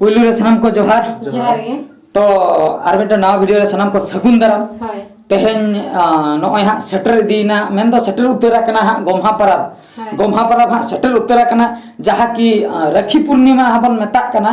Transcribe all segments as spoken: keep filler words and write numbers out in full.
ᱯᱩᱭᱞᱩ ᱨᱮ ᱥᱟᱱᱟᱢ ᱠᱚ ᱡᱚᱦᱟᱨ᱾ ᱡᱚᱦᱟᱨ ᱜᱮ᱾ ᱛᱚ, ᱟᱨ ᱢᱤᱫᱴᱟᱝ ᱱᱟᱣᱟ ᱵᱷᱤᱰᱤᱭᱳ ᱨᱮ ᱥᱟᱱᱟᱢ ᱠᱚ ᱥᱟᱹᱜᱩᱱ ᱫᱟᱨᱟᱢ᱾ ᱦᱳᱭ᱾ ᱛᱮᱦᱮᱧ, ᱟ, ᱱᱚᱜᱼᱚᱭ ᱦᱟᱸᱜ ᱥᱮᱴᱮᱨ ᱤᱫᱤᱭᱮᱱᱟ, ᱢᱮᱱᱫᱚ ᱥᱮᱴᱮᱨ ᱩᱛᱟᱹᱨ ᱟᱠᱟᱱᱟ ᱦᱟᱸᱜ ᱜᱚᱢᱦᱟ ᱯᱟᱨᱟᱵᱽ᱾ ᱦᱳᱭ᱾ ᱜᱚᱢᱦᱟ ᱯᱟᱨᱟᱵᱽ ᱦᱟᱸᱜ ᱥᱮᱴᱮᱨ ᱩᱛᱟᱹᱨ ᱟᱠᱟᱱᱟ, ᱡᱟᱦᱟᱸ ᱠᱤ, ᱟ, ᱨᱟᱹᱠᱷᱤ ᱯᱩᱨᱱᱤᱢᱟ ᱦᱚᱸ ᱵᱚᱱ ᱢᱮᱛᱟᱜ ᱠᱟᱱᱟ᱾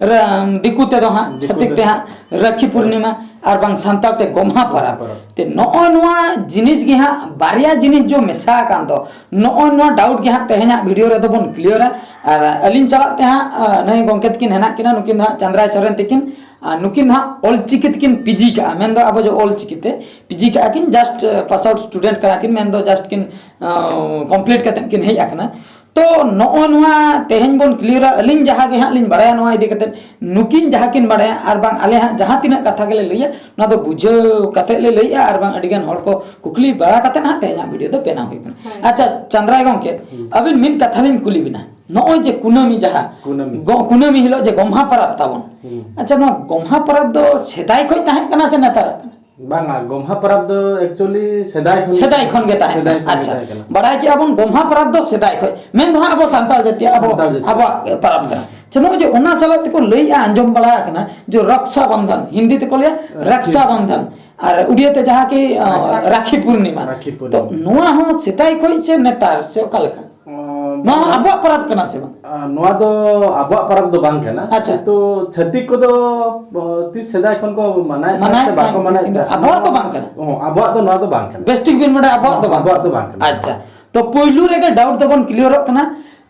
ᱨᱟ-, ᱫᱤᱠᱩ ᱛᱮᱫᱚ ᱦᱟᱸᱜ, ᱫᱤᱠᱩ ᱪᱷᱟᱹᱛᱤᱠ ᱛᱮ᱾ ᱛᱮ ᱦᱟᱸᱜ ᱨᱟᱹᱠᱷᱤ ᱯᱩᱨᱱᱤᱢᱟ, ᱟᱨ ᱵᱟᱝ ᱥᱟᱱᱛᱟᱲ ᱛᱮ ᱜᱚᱢᱦᱟ ᱯᱟᱨᱟᱵᱽ᱾ ᱯᱟᱨᱟᱵᱽ᱾ ᱛᱮ ᱱᱚᱜᱼᱚᱭ ᱱᱚᱣᱟ ᱡᱤᱱᱤᱥ ᱜᱮ ᱦᱟᱸᱜ, ᱵᱟᱨᱭᱟ ᱡᱤᱱᱤᱥ ᱡᱚ ᱢᱮᱥᱟ ᱟᱠᱟᱱ ᱫᱚ, ᱱᱚᱜᱼᱚᱭ ᱱᱚᱣᱟ ᱰᱟᱣᱩᱴ ᱜᱮ ᱦᱟᱸᱜ ᱛᱮᱦᱮᱧᱟᱜ ᱵᱷᱤᱰᱤᱭᱳ ᱨᱮᱫᱚ ᱵᱚᱱ ᱠᱞᱤᱭᱟᱨᱟ᱾ ᱟᱨ ᱟᱹᱞᱤᱧ ᱥᱟᱞᱟᱜ ᱛᱮ ᱦᱟᱸᱜ, ᱟ, ᱱᱩᱭ ᱜᱚᱢᱠᱮ ᱛᱟᱹᱠᱤᱱ ᱦᱮᱱᱟᱜ ᱠᱤᱱᱟ, ᱱᱩᱠᱤᱱ ᱫᱚ ᱦᱟᱸᱜ ᱪᱟᱸᱫᱽᱨᱟᱭ ᱥᱚᱨᱮᱱ ᱛᱟᱹᱠᱤᱱ, ᱟᱨ ᱱᱩᱠᱤᱱ ᱫᱚ ᱦᱟᱸᱜ ᱚᱞ ᱪᱤᱠᱤ ᱛᱮᱠᱤᱱ ᱯᱤᱡᱤ ᱠᱟᱜᱼᱟ, ᱢᱮᱱᱫᱚ ᱟᱵᱚ ᱡᱮ ᱚᱞ ᱪᱤᱠᱤ ᱛᱮ ᱯᱤᱡᱤ ᱠᱟᱜᱼᱟ ᱠᱤᱱ, ᱡᱟᱥᱴ, ᱟ, ᱯᱟᱥ ᱟᱣᱩᱴ ᱥᱴᱩᱰᱮᱱᱴ ᱠᱟᱱᱟ ᱠᱤᱱ, ᱢᱮᱱᱫᱚ ᱡᱟᱥᱴ ᱠᱤᱱ, ᱟ, ᱠᱚᱢᱯᱞᱤᱴ ᱠᱟᱛᱮᱫ ᱠᱤᱱ ᱦᱮᱡ ᱟᱠᱟᱱᱟ᱾ ᱛᱚ ᱱᱚᱜᱼᱚᱭ ᱱᱚᱣᱟ ᱛᱮᱦᱮᱧ ᱵᱚᱱ ᱠᱞᱤᱭᱟᱨᱟ, ᱟᱹᱞᱤᱧ ᱡᱟᱦᱟᱸ ᱜᱮ ᱦᱟᱸᱜ ᱞᱤᱧ ᱵᱟᱲᱟᱭᱟ ᱱᱚᱣᱟ ᱤᱫᱤ ᱠᱟᱛᱮᱫ, ᱱᱩᱠᱤᱱ ᱡᱟᱦᱟᱸ ᱠᱤᱱ ᱵᱟᱲᱟᱭᱟ, ᱟᱨ ᱵᱟᱝ ᱟᱞᱮ ᱦᱟᱸᱜ ᱡᱟᱦᱟᱸ ᱛᱤᱱᱟᱹᱜ ᱠᱟᱛᱷᱟ ᱜᱮᱞᱮ ᱞᱟᱹᱭᱟ, ᱱᱚᱣᱟ ᱫᱚ ᱵᱩᱡᱷᱟᱹᱣ ᱠᱟᱛᱮᱫ ᱞᱮ ᱞᱟᱹᱭᱮᱜᱼᱟ, ᱟᱨ ᱵᱟᱝ ᱟᱹᱰᱤ ᱜᱟᱱ ᱦᱚᱲ ᱠᱚ ᱠᱩᱠᱞᱤ ᱵᱟᱲᱟ ᱠᱟᱛᱮᱫ ᱦᱟᱸᱜ ᱛᱮᱦᱮᱧᱟᱜ ᱵᱷᱤᱰᱤᱭᱳ ᱫᱚ ᱵᱮᱱᱟᱣ ᱦᱩᱭ ᱠᱟᱱᱟ᱾ ᱦᱮᱸ᱾ ᱟᱪᱪᱷᱟ, ᱪᱟᱸᱫᱽᱨᱟᱭ ᱜᱚᱢᱠᱮ, ᱦᱩᱸ᱾ ᱟᱹᱵᱤᱱ ᱢᱤᱫ ᱠᱟᱛᱷᱟ ᱞᱤᱧ ᱠᱩᱞᱤ ᱵᱤᱱᱟ, ᱱᱚᱜᱼᱚᱭ ᱡᱮ ᱠᱩᱱᱟᱹᱢᱤ ᱡᱟᱦᱟᱸ, ᱠᱩᱱᱟᱹᱢᱤ᱾ ᱜᱚ-, ᱠᱩᱱᱟᱹᱢᱤ ᱦᱤᱞᱳᱜ ᱡᱮ ᱜᱚᱢᱦᱟ ᱯᱟᱨᱟᱵᱽ ᱛᱟᱵᱚᱱ, ᱦᱩᱸ᱾ ᱟᱪᱪᱷᱟ, ᱱᱚᱣᱟ ᱜᱚᱢᱦᱟ ᱯᱟᱨᱟᱵᱽ ᱫᱚ ᱥᱮᱫᱟᱭ ᱠᱷᱚᱱ ᱛᱟᱦᱮᱸ ᱠᱟᱱᱟ ᱥᱮ ᱱᱮᱛᱟᱨ ᱠᱟᱱᱟ? ᱵᱟᱝᱟ, ᱜᱚᱢᱦᱟ ᱯᱟᱨᱟᱵᱽ ᱫᱚ actually ᱥᱮᱫᱟᱭ ᱠᱷᱚᱱ ᱥᱮᱫᱟᱭ ᱠᱷᱚᱱ ᱜᱮ ᱛᱟᱦᱮᱸ ᱥᱮᱫᱟᱭ ᱠᱟᱱᱟ᱾ ᱠᱷᱚᱱ ᱜᱮ ᱟᱪᱪᱷᱟ, ᱛᱟᱦᱮᱸ ᱠᱟᱱᱟ᱾ ᱵᱟᱲᱟᱭ ᱠᱮᱜᱼᱟ ᱵᱚᱱ ᱜᱚᱢᱦᱟ ᱯᱟᱨᱟᱵᱽ ᱫᱚ ᱥᱮᱫᱟᱭ ᱠᱷᱚᱱ, ᱢᱮᱱ ᱫᱚ ᱦᱟᱸᱜ ᱟᱵᱚ ᱥᱟᱱᱛᱟᱲ ᱡᱟᱹᱛᱤᱭᱟᱜ ᱟᱵᱚ, ᱥᱟᱱᱛᱟᱲ ᱡᱟᱹᱛᱤ᱾ ᱟᱵᱚᱣᱟᱜ ᱯᱟᱨᱟᱵᱽ ᱠᱟᱱᱟ᱾ ᱟᱪᱪᱷᱟ, ᱱᱚᱜᱼᱚᱭ ᱡᱮ ᱚᱱᱟ ᱥᱟᱞᱟᱜ ᱛᱮᱠᱚ ᱞᱟᱹᱭᱮᱜᱼᱟ, ᱟᱸᱡᱚᱢ ᱵᱟᱲᱟ ᱟᱠᱟᱱᱟ ᱡᱮ ᱨᱟᱠᱥᱟ ᱵᱟᱱᱫᱷᱟᱱ, ᱦᱤᱱᱫᱤ ᱛᱮᱠᱚ ᱞᱟᱹᱭᱟ ᱨᱟᱠᱥᱟ ᱵᱟᱱᱫᱷᱟᱱ, ᱟᱨ ᱩᱲᱤᱭᱟ ᱛᱮ ᱡᱟᱦᱟᱸ ᱠᱤ, ᱟ, ᱨᱟᱠᱷᱤ᱾ ᱨᱟᱠᱷᱤ ᱯᱩᱨᱱᱤᱢᱟ᱾ ᱨᱟᱠᱷᱤ ᱛᱚ ᱯᱩᱨᱱᱤᱢᱟ᱾ ᱱᱚᱣᱟ ᱦᱚᱸ ᱥᱮᱫᱟᱭ ᱠᱷᱚᱱ ᱥᱮ ᱱᱮᱛᱟᱨ ᱥᱮ ᱚᱠᱟ ᱞᱮᱠᱟ? ᱚ, ᱱᱚᱣᱟ ᱦᱚᱸ ᱵᱟᱝᱟ᱾ ᱟᱵᱚᱣᱟᱜ ᱯᱟᱨᱟᱵᱽ ᱠᱟᱱᱟ ᱥᱮ ᱵᱟᱝ? ᱟ, ᱱᱚᱣᱟ ᱫᱚ ᱟᱵᱚᱣᱟᱜ ᱯᱟᱨᱟᱵᱽ ᱫᱚ ᱵᱟᱝ ᱠᱟᱱᱟ᱾ ᱟᱪᱪᱷᱟ᱾ ᱠᱤᱱᱛᱩ ᱪᱷᱟᱹᱛᱤᱠ ᱠᱚᱫᱚ, ᱚ, ᱛᱤᱥ ᱥᱮᱫᱟᱭ ᱠᱷᱚᱱ ᱠᱚ ᱢᱟᱱᱟᱣᱮᱫ ᱛᱟᱦᱮᱸᱫ ᱢᱟᱱᱟᱣᱮᱫ ᱥᱮ ᱵᱟᱠᱚ ᱛᱟᱦᱮᱸᱫ, ᱢᱟᱱᱟᱣᱮᱫ ᱠᱤᱱᱛᱩ ᱛᱟᱦᱮᱸᱫ? ᱟᱵᱚᱣᱟᱜ ᱫᱚ ᱵᱟᱝ ᱠᱟᱱᱟ᱾ ᱚ, ᱟᱵᱚᱣᱟᱜ ᱫᱚ ᱱᱚᱣᱟ ᱫᱚ ᱵᱟᱝ ᱠᱟᱱᱟ᱾ ᱵᱮᱥᱴᱷᱤᱠ ᱵᱤᱱ ᱵᱟᱰᱟᱭᱟ, ᱟᱵᱚᱣᱟᱜ ᱫᱚ ᱵᱟᱝ ᱟᱵᱚᱣᱟᱜ ᱠᱟᱱᱟ᱾ ᱫᱚ ᱵᱟᱝ ᱠᱟᱱᱟ᱾ ᱟᱪᱪᱷᱟ᱾ ᱛᱚ ᱯᱩᱭᱞᱩ ᱨᱮᱜᱮ ᱰᱟᱣᱩᱴ ᱫᱚᱵᱚᱱ ᱠᱞᱤᱭᱟᱨᱚᱜ ᱠᱟᱱᱟ᱾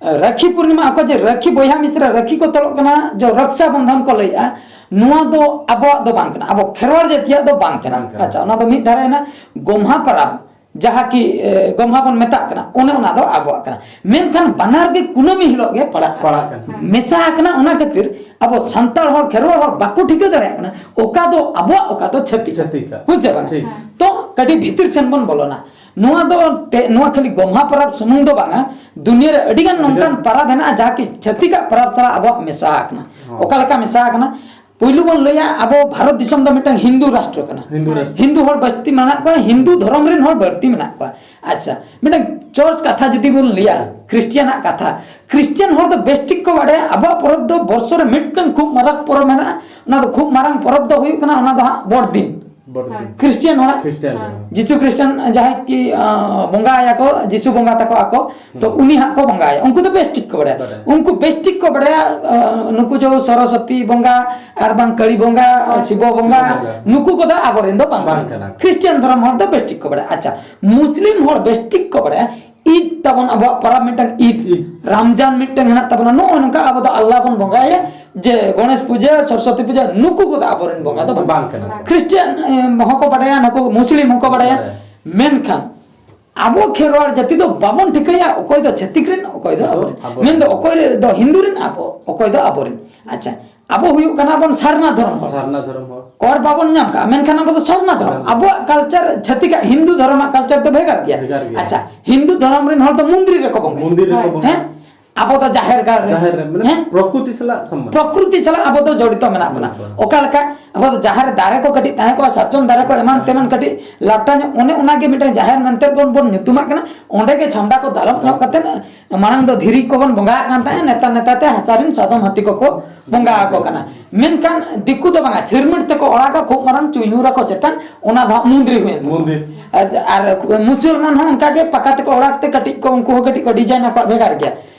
ᱨᱟᱠᱷᱤ ᱯᱩᱨᱱᱤᱢᱟ, ᱚᱠᱚᱭ ᱡᱮ ᱨᱟᱠᱷᱤ ᱵᱚᱭᱦᱟ ᱢᱤᱥᱨᱟ ᱨᱟᱠᱷᱤ ᱠᱚ ᱛᱚᱞᱚᱜ ᱠᱟᱱᱟ, ᱡᱮ ᱨᱟᱠᱥᱟ ᱵᱚᱱᱫᱷᱚᱱ ᱠᱚ ᱞᱟᱹᱭᱮᱜᱼᱟ, ᱱᱚᱣᱟ ᱫᱚ ᱟᱵᱚᱣᱟᱜ ᱫᱚ ᱵᱟᱝ ᱠᱟᱱᱟ, ᱟᱵᱚ ᱠᱷᱮᱨᱣᱟᱲ ᱡᱟᱹᱛᱤᱭᱟᱜ ᱫᱚ ᱵᱟᱝ ᱠᱟᱱᱟ᱾ ᱵᱟᱝ ᱠᱟᱱᱟ᱾ ᱟᱪᱪᱷᱟ, ᱚᱱᱟ ᱫᱚ ᱢᱤᱫ ᱫᱷᱟᱨᱮ ᱮᱱᱟ᱾ ᱜᱚᱢᱦᱟ ᱯᱟᱨᱟᱵᱽ, ᱡᱟᱦᱟᱸ ᱠᱤ, ᱮ, ᱜᱚᱢᱦᱟ ᱵᱚᱱ ᱢᱮᱛᱟᱜ ᱠᱟᱱᱟ, ᱚᱱᱮ ᱚᱱᱟ ᱫᱚ ᱟᱵᱚᱣᱟᱜ ᱠᱟᱱᱟ, ᱢᱮᱱᱠᱷᱟᱱ ᱵᱟᱱᱟᱨ ᱜᱮ ᱠᱩᱱᱟᱹᱢᱤ ᱦᱤᱞᱳᱜ ᱜᱮ ᱯᱟᱲᱟᱜ ᱠᱟᱱᱟ᱾ ᱯᱟᱲᱟᱜ ᱠᱟᱱᱟ᱾ ᱢᱮᱥᱟ ᱟᱠᱟᱱᱟ, ᱚᱱᱟ ᱠᱷᱟᱹᱛᱤᱨ ᱟᱵᱚ ᱥᱟᱱᱛᱟᱲ ᱦᱚᱲ, ᱠᱷᱮᱨᱣᱟᱲ ᱦᱚᱲ ᱵᱟᱠᱚ ᱴᱷᱤᱠᱟᱹ ᱫᱟᱲᱮᱭᱟᱜ ᱠᱟᱱᱟ ᱚᱠᱟ ᱫᱚ ᱟᱵᱚᱣᱟᱜ, ᱚᱠᱟ ᱫᱚ ᱪᱷᱟᱹᱛᱤᱠ᱾ ᱪᱷᱟᱹᱛᱤᱠᱟᱜ᱾ ᱵᱩᱡᱽ ᱥᱮ ᱵᱟᱝ? ᱴᱷᱤᱠ᱾ ᱛᱚ ᱠᱟᱹᱴᱤᱡ ᱵᱷᱤᱛᱤᱨ ᱥᱮᱱ ᱵᱚᱱ ᱵᱚᱞᱚᱱᱟ᱾ ᱱᱚᱣᱟ ᱫᱚ ᱛᱮ-, ᱱᱚᱣᱟ ᱠᱷᱟᱹᱞᱤ ᱜᱚᱢᱦᱟ ᱯᱚᱨᱚᱵᱽ ᱥᱩᱢᱩᱝ ᱫᱚ ᱵᱟᱝᱟ, ᱫᱩᱱᱤᱭᱟᱹ ᱨᱮ ᱟᱹᱰᱤ ᱜᱟᱱ ᱟᱹᱰᱤ ᱜᱟᱱ᱾ ᱱᱚᱝᱠᱟᱱ ᱯᱚᱨᱚᱵᱽ ᱦᱮᱱᱟᱜᱼᱟ, ᱡᱟᱦᱟᱸ ᱠᱤ ᱪᱷᱟᱹᱛᱤᱠᱟᱜ ᱯᱚᱨᱚᱵᱽ ᱥᱟᱞᱟᱜ ᱟᱵᱚᱣᱟᱜ ᱢᱮᱥᱟ ᱟᱠᱟᱱᱟ᱾ ᱦᱚᱸ᱾ ᱚᱠᱟ ᱞᱮᱠᱟ ᱢᱮᱥᱟ ᱟᱠᱟᱱᱟ? ᱯᱩᱭᱞᱩ ᱵᱚᱱ ᱞᱟᱹᱭᱟ, ᱟᱵᱚ ᱵᱷᱟᱨᱚᱛ ᱫᱤᱥᱚᱢ ᱫᱚ ᱢᱤᱫᱴᱟᱝ ᱦᱤᱱᱫᱩ ᱨᱟᱥᱴᱨᱚ ᱠᱟᱱᱟ᱾ ᱦᱤᱱᱫᱩ ᱨᱟᱥᱴᱨᱚ᱾ ᱦᱤᱱᱫᱩ ᱦᱚᱲ ᱵᱟᱹᱲᱛᱤ ᱢᱮᱱᱟᱜ ᱠᱚᱣᱟ, ᱦᱤᱱᱫᱩ ᱫᱷᱚᱨᱚᱢ ᱨᱮᱱ ᱦᱚᱲ ᱵᱟᱹᱲᱛᱤ ᱢᱮᱱᱟᱜ ᱠᱚᱣᱟ᱾ ᱟᱪᱪᱷᱟ, ᱢᱤᱫᱴᱟᱝ ᱪᱟᱨᱪ ᱠᱟᱛᱷᱟ ᱡᱩᱫᱤ ᱵᱚᱱ ᱞᱟᱹᱭᱟ, ᱠᱷᱨᱤᱥᱴᱤᱭᱟᱱᱟᱜ ᱠᱟᱛᱷᱟ, ᱠᱷᱨᱤᱥᱴᱤᱭᱟᱱ ᱦᱚᱲ ᱫᱚ ᱵᱮᱥ ᱴᱷᱤᱠ ᱠᱚ ᱵᱟᱰᱟᱭᱟ ᱟᱵᱚᱣᱟᱜ ᱯᱚᱨᱚᱵᱽ ᱫᱚ ᱵᱚᱨᱥᱚ ᱨᱮ ᱢᱤᱫᱴᱟᱝ ᱠᱷᱩᱵ ᱢᱟᱨᱟᱝ ᱯᱚᱨᱚᱵᱽ ᱢᱮᱱᱟᱜᱼᱟ᱾ ᱚᱱᱟ ᱫᱚ ᱠᱷᱩᱵ ᱢᱟᱨᱟᱝ ᱯᱚᱨᱚᱵᱽ ᱫᱚ ᱦᱩᱭᱩᱜ ᱠᱟᱱᱟ, ᱚᱱᱟ ᱫᱚ ᱦᱟᱸᱜ ᱵᱚᱲ ᱫᱤᱱ᱾ ᱵᱚᱲ ᱫᱤᱱ᱾ ᱠᱷᱨᱤᱥᱴᱤᱭᱟᱱ ᱦᱚᱲᱟᱜ ᱠᱷᱨᱤᱥᱴᱤᱭᱟᱱ ᱦᱮᱸ᱾ ᱦᱚᱲᱟᱜ᱾ ᱡᱤᱥᱩ ᱠᱷᱨᱤᱥᱴᱟᱱ ᱡᱟᱦᱟᱸᱭ ᱠᱤ, ᱟᱸ, ᱵᱚᱸᱜᱟᱭᱟᱠᱚ, ᱡᱤᱥᱩ ᱵᱚᱸᱜᱟ ᱛᱟᱠᱚ ᱟᱠᱚ, ᱛᱚ ᱦᱩᱸ᱾ ᱩᱱᱤ ᱦᱟᱸᱜ ᱠᱚ ᱵᱚᱸᱜᱟᱭᱟ᱾ ᱩᱱᱠᱩ ᱫᱚ ᱵᱮᱥ ᱴᱷᱤᱠ ᱠᱚ ᱵᱟᱲᱟᱭᱟ᱾ ᱵᱟᱲᱟᱭᱟ᱾ ᱩᱱᱠᱩ ᱵᱮᱥ ᱴᱷᱤᱠ ᱠᱚ ᱵᱟᱲᱟᱭᱟ, ᱟᱸ, ᱱᱩᱠᱩ ᱡᱚ ᱥᱚᱨᱚᱥᱚᱛᱤ ᱵᱚᱸᱜᱟ ᱟᱨ ᱵᱟᱝ ᱠᱟᱹᱲᱤ ᱵᱚᱸᱜᱟ, ᱦᱮᱸ᱾ ᱥᱤᱵᱚ ᱵᱚᱸᱜᱟ, ᱥᱤᱵᱚ ᱵᱚᱸᱜᱟ᱾ ᱱᱩᱠᱩ ᱠᱚᱫᱚ ᱟᱵᱚᱨᱮᱱ ᱫᱚ ᱵᱟᱝ ᱵᱟᱝ ᱠᱟᱱᱟ᱾ ᱠᱟᱱᱟ᱾ ᱠᱷᱨᱤᱥᱴᱤᱭᱟᱱ ᱫᱷᱚᱨᱚᱢ ᱦᱚᱲ ᱫᱚ ᱵᱮᱥ ᱴᱷᱤᱠ ᱠᱚ ᱵᱟᱲᱟᱭᱟ᱾ ᱟᱪᱪᱷᱟ, ᱢᱩᱥᱞᱤᱢ ᱦᱚᱲ ᱵᱮᱥ ᱴᱷᱤᱠ ᱠᱚ ᱵᱟᱲᱟᱭᱟ, ᱤᱫ ᱛᱟᱵᱚᱱ ᱟᱵᱚᱣᱟᱜ ᱯᱚᱨᱚᱵᱽ ᱢᱤᱫᱴᱟᱝ ᱤᱫ, ᱤᱫ᱾ ᱨᱟᱢᱡᱟᱱ ᱢᱤᱫᱴᱟᱝ ᱦᱮᱱᱟᱜ ᱛᱟᱵᱚᱱᱟ, ᱱᱚᱜᱼᱚ ᱱᱚᱝᱠᱟ ᱟᱵᱚ ᱫᱚ ᱟᱞᱞᱟᱦ ᱵᱚᱱ ᱵᱚᱸᱜᱟᱭᱟ, ᱡᱮ ᱜᱚᱬᱮᱥ ᱯᱩᱡᱟᱹ, ᱥᱚᱨᱚᱥᱚᱛᱤ ᱯᱩᱡᱟᱹ, ᱱᱩᱠᱩ ᱠᱚᱫᱚ ᱟᱵᱚᱨᱮᱱ ᱵᱚᱸᱜᱟ ᱫᱚ ᱵᱟᱝ᱾ ᱵᱟᱝ ᱠᱟᱱᱟ᱾ ᱠᱷᱨᱤᱥᱴᱤᱭᱟᱱ, ᱮ, ᱦᱚᱸᱠᱚ ᱵᱟᱰᱟᱭᱟ, ᱱᱩᱠᱩ ᱢᱩᱥᱞᱤᱢ ᱦᱚᱸᱠᱚ ᱵᱟᱰᱟᱭᱟ᱾ ᱦᱮᱸ᱾ ᱢᱮᱱᱠᱷᱟᱱ ᱟᱵᱚ ᱠᱷᱮᱨᱣᱟᱲ ᱡᱟᱹᱛᱤ ᱫᱚ ᱵᱟᱵᱚᱱ ᱴᱷᱤᱠᱟᱹᱭᱟ ᱚᱠᱚᱭ ᱫᱚ ᱪᱷᱟᱹᱛᱤᱠ ᱨᱮᱱ, ᱚᱠᱚᱭ ᱫᱚ ᱟᱵᱚ ᱟᱵᱚᱨᱮᱱ᱾ ᱢᱮᱱᱫᱚ ᱚᱠᱚᱭ ᱫᱚ ᱦᱤᱱᱫᱩ ᱨᱮᱱ, ᱟᱵᱚ ᱚᱠᱚᱭ ᱫᱚ ᱟᱵᱚᱨᱮᱱ᱾ ᱟᱪᱪᱷᱟ, ᱟᱵᱚ ᱦᱩᱭᱩᱜ ᱠᱟᱱᱟ ᱵᱚᱱ ᱥᱟᱨᱱᱟ ᱫᱷᱚᱨᱚᱢ ᱦᱚᱲ᱾ ᱥᱟᱨᱱᱟ ᱫᱷᱚᱨᱚᱢ ᱦᱚᱲ᱾ ᱠᱚᱨ ᱵᱟᱵᱚᱱ ᱧᱟᱢ ᱠᱟᱜᱼᱟ, ᱢᱮᱱᱠᱷᱟᱱ ᱟᱵᱚ ᱫᱚ ᱥᱟᱨᱱᱟ ᱫᱷᱚᱨᱚᱢ᱾ ᱥᱟᱨᱱᱟ᱾ ᱟᱵᱚᱣᱟᱜ culture, ᱪᱷᱟᱹᱛᱤᱠᱟᱜ ᱦᱤᱱᱫᱩ ᱫᱷᱚᱨᱚᱢᱟᱜ culture ᱫᱚ ᱵᱷᱮᱜᱟᱨ ᱜᱮᱭᱟ᱾ ᱵᱷᱮᱜᱟᱨ ᱜᱮᱭᱟ᱾ ᱟᱪᱪᱷᱟ, ᱦᱤᱱᱫᱩ ᱫᱷᱚᱨᱚᱢ ᱨᱮᱱ ᱦᱚᱲ ᱫᱚ ᱢᱚᱱᱫᱤᱨ ᱨᱮᱠᱚ ᱵᱚᱸᱜᱟᱭᱟ᱾ ᱢᱚᱱᱫᱤᱨ ᱨᱮᱠᱚ ᱦᱮᱸ? ᱵᱚᱸᱜᱟᱭᱟ᱾ ᱦᱮᱸ? ᱟᱵᱚ ᱫᱚ ᱡᱟᱦᱮᱨ ᱜᱟᱲ ᱨᱮ᱾ ᱡᱟᱦᱮᱨ ᱨᱮ, ᱢᱟᱱᱮ ᱦᱮᱸ? ᱯᱨᱚᱠᱨᱤᱛᱤ ᱥᱟᱞᱟᱜ ᱥᱚᱢᱵᱚᱱᱫᱷ᱾ ᱯᱨᱚᱠᱨᱤᱛᱤ ᱥᱟᱞᱟᱜ ᱟᱵᱚ ᱫᱚ ᱡᱚᱲᱤᱛᱚ ᱢᱮᱱᱟᱜ ᱵᱚᱱᱟ᱾ ᱦᱮᱸ᱾ ᱚᱠᱟ ᱞᱮᱠᱟ? ᱟᱵᱚ ᱫᱚ ᱡᱟᱦᱟᱸ ᱨᱮ ᱫᱟᱨᱮ ᱠᱚ ᱠᱟᱹᱴᱤᱡ ᱛᱟᱦᱮᱸ ᱠᱚᱜᱼᱟ, ᱥᱟᱨᱡᱚᱢ ᱫᱟᱨᱮ ᱠᱚ ᱮᱢᱟᱱ ᱛᱮᱢᱟᱱ ᱠᱟᱹᱴᱤᱡ ᱞᱟᱴᱟ ᱧᱚᱜ, ᱚᱱᱮ ᱚᱱᱟ ᱜᱮ ᱢᱤᱫᱴᱟᱝ ᱡᱟᱦᱮᱨ ᱢᱮᱱᱛᱮ ᱵᱚᱱ, ᱵᱚᱱ ᱧᱩᱛᱩᱢᱟᱜ ᱠᱟᱱᱟ᱾ ᱚᱸᱰᱮ ᱜᱮ ᱪᱷᱟᱢᱰᱟ ᱠᱚ ᱫᱟᱞᱚᱵ ᱧᱚᱜ ᱠᱟᱛᱮ ᱢᱟᱲᱟᱝ ᱫᱚ ᱫᱷᱤᱨᱤ ᱠᱚᱵᱚᱱ ᱵᱚᱸᱜᱟᱣᱟᱜ ᱠᱟᱱ ᱛᱟᱦᱮᱸᱫ, ᱱᱮᱛᱟᱨ, ᱱᱮᱛᱟᱨ ᱛᱮ ᱦᱟᱥᱟ ᱨᱮᱱ ᱥᱟᱫᱚᱢ ᱦᱟᱹᱛᱤ ᱠᱚᱠᱚ ᱵᱚᱸᱜᱟ ᱟᱠᱚ ᱠᱟᱱᱟ᱾ ᱢᱮᱱᱠᱷᱟᱱ ᱫᱤᱠᱩ ᱫᱚ ᱵᱟᱝᱟ, ᱥᱤᱨᱢᱤᱴ ᱛᱮᱠᱚ ᱚᱲᱟᱜᱟ, ᱠᱷᱩᱵ ᱢᱟᱨᱟᱝ ᱪᱩᱭᱱᱩᱨ ᱟᱠᱚ ᱪᱮᱛᱟᱱ, ᱚᱱᱟ ᱫᱚ ᱦᱟᱸᱜ ᱢᱚᱱᱫᱤᱨ ᱦᱩᱭᱮᱱ ᱛᱟᱠᱚᱣᱟ᱾ ᱢᱚᱱᱫᱤᱨ᱾ ᱟᱨ, ᱟᱨ ᱢᱩᱥᱚᱞᱢᱟᱱ ᱦᱚᱸ ᱚᱱᱠᱟ ᱜᱮ ᱯᱟᱠᱟ ᱛᱮᱠᱚ ᱚᱲᱟᱜ ᱛᱮ ᱠᱟᱹᱴᱤᱡ ᱠᱚ, ᱩᱱᱠᱩ ᱦᱚᱸ ᱠᱟᱹᱴᱤᱡ ᱠᱚ design ᱟᱠᱚᱣᱟᱜ ᱵᱷᱮᱜᱟᱨ ᱜᱮᱭᱟ᱾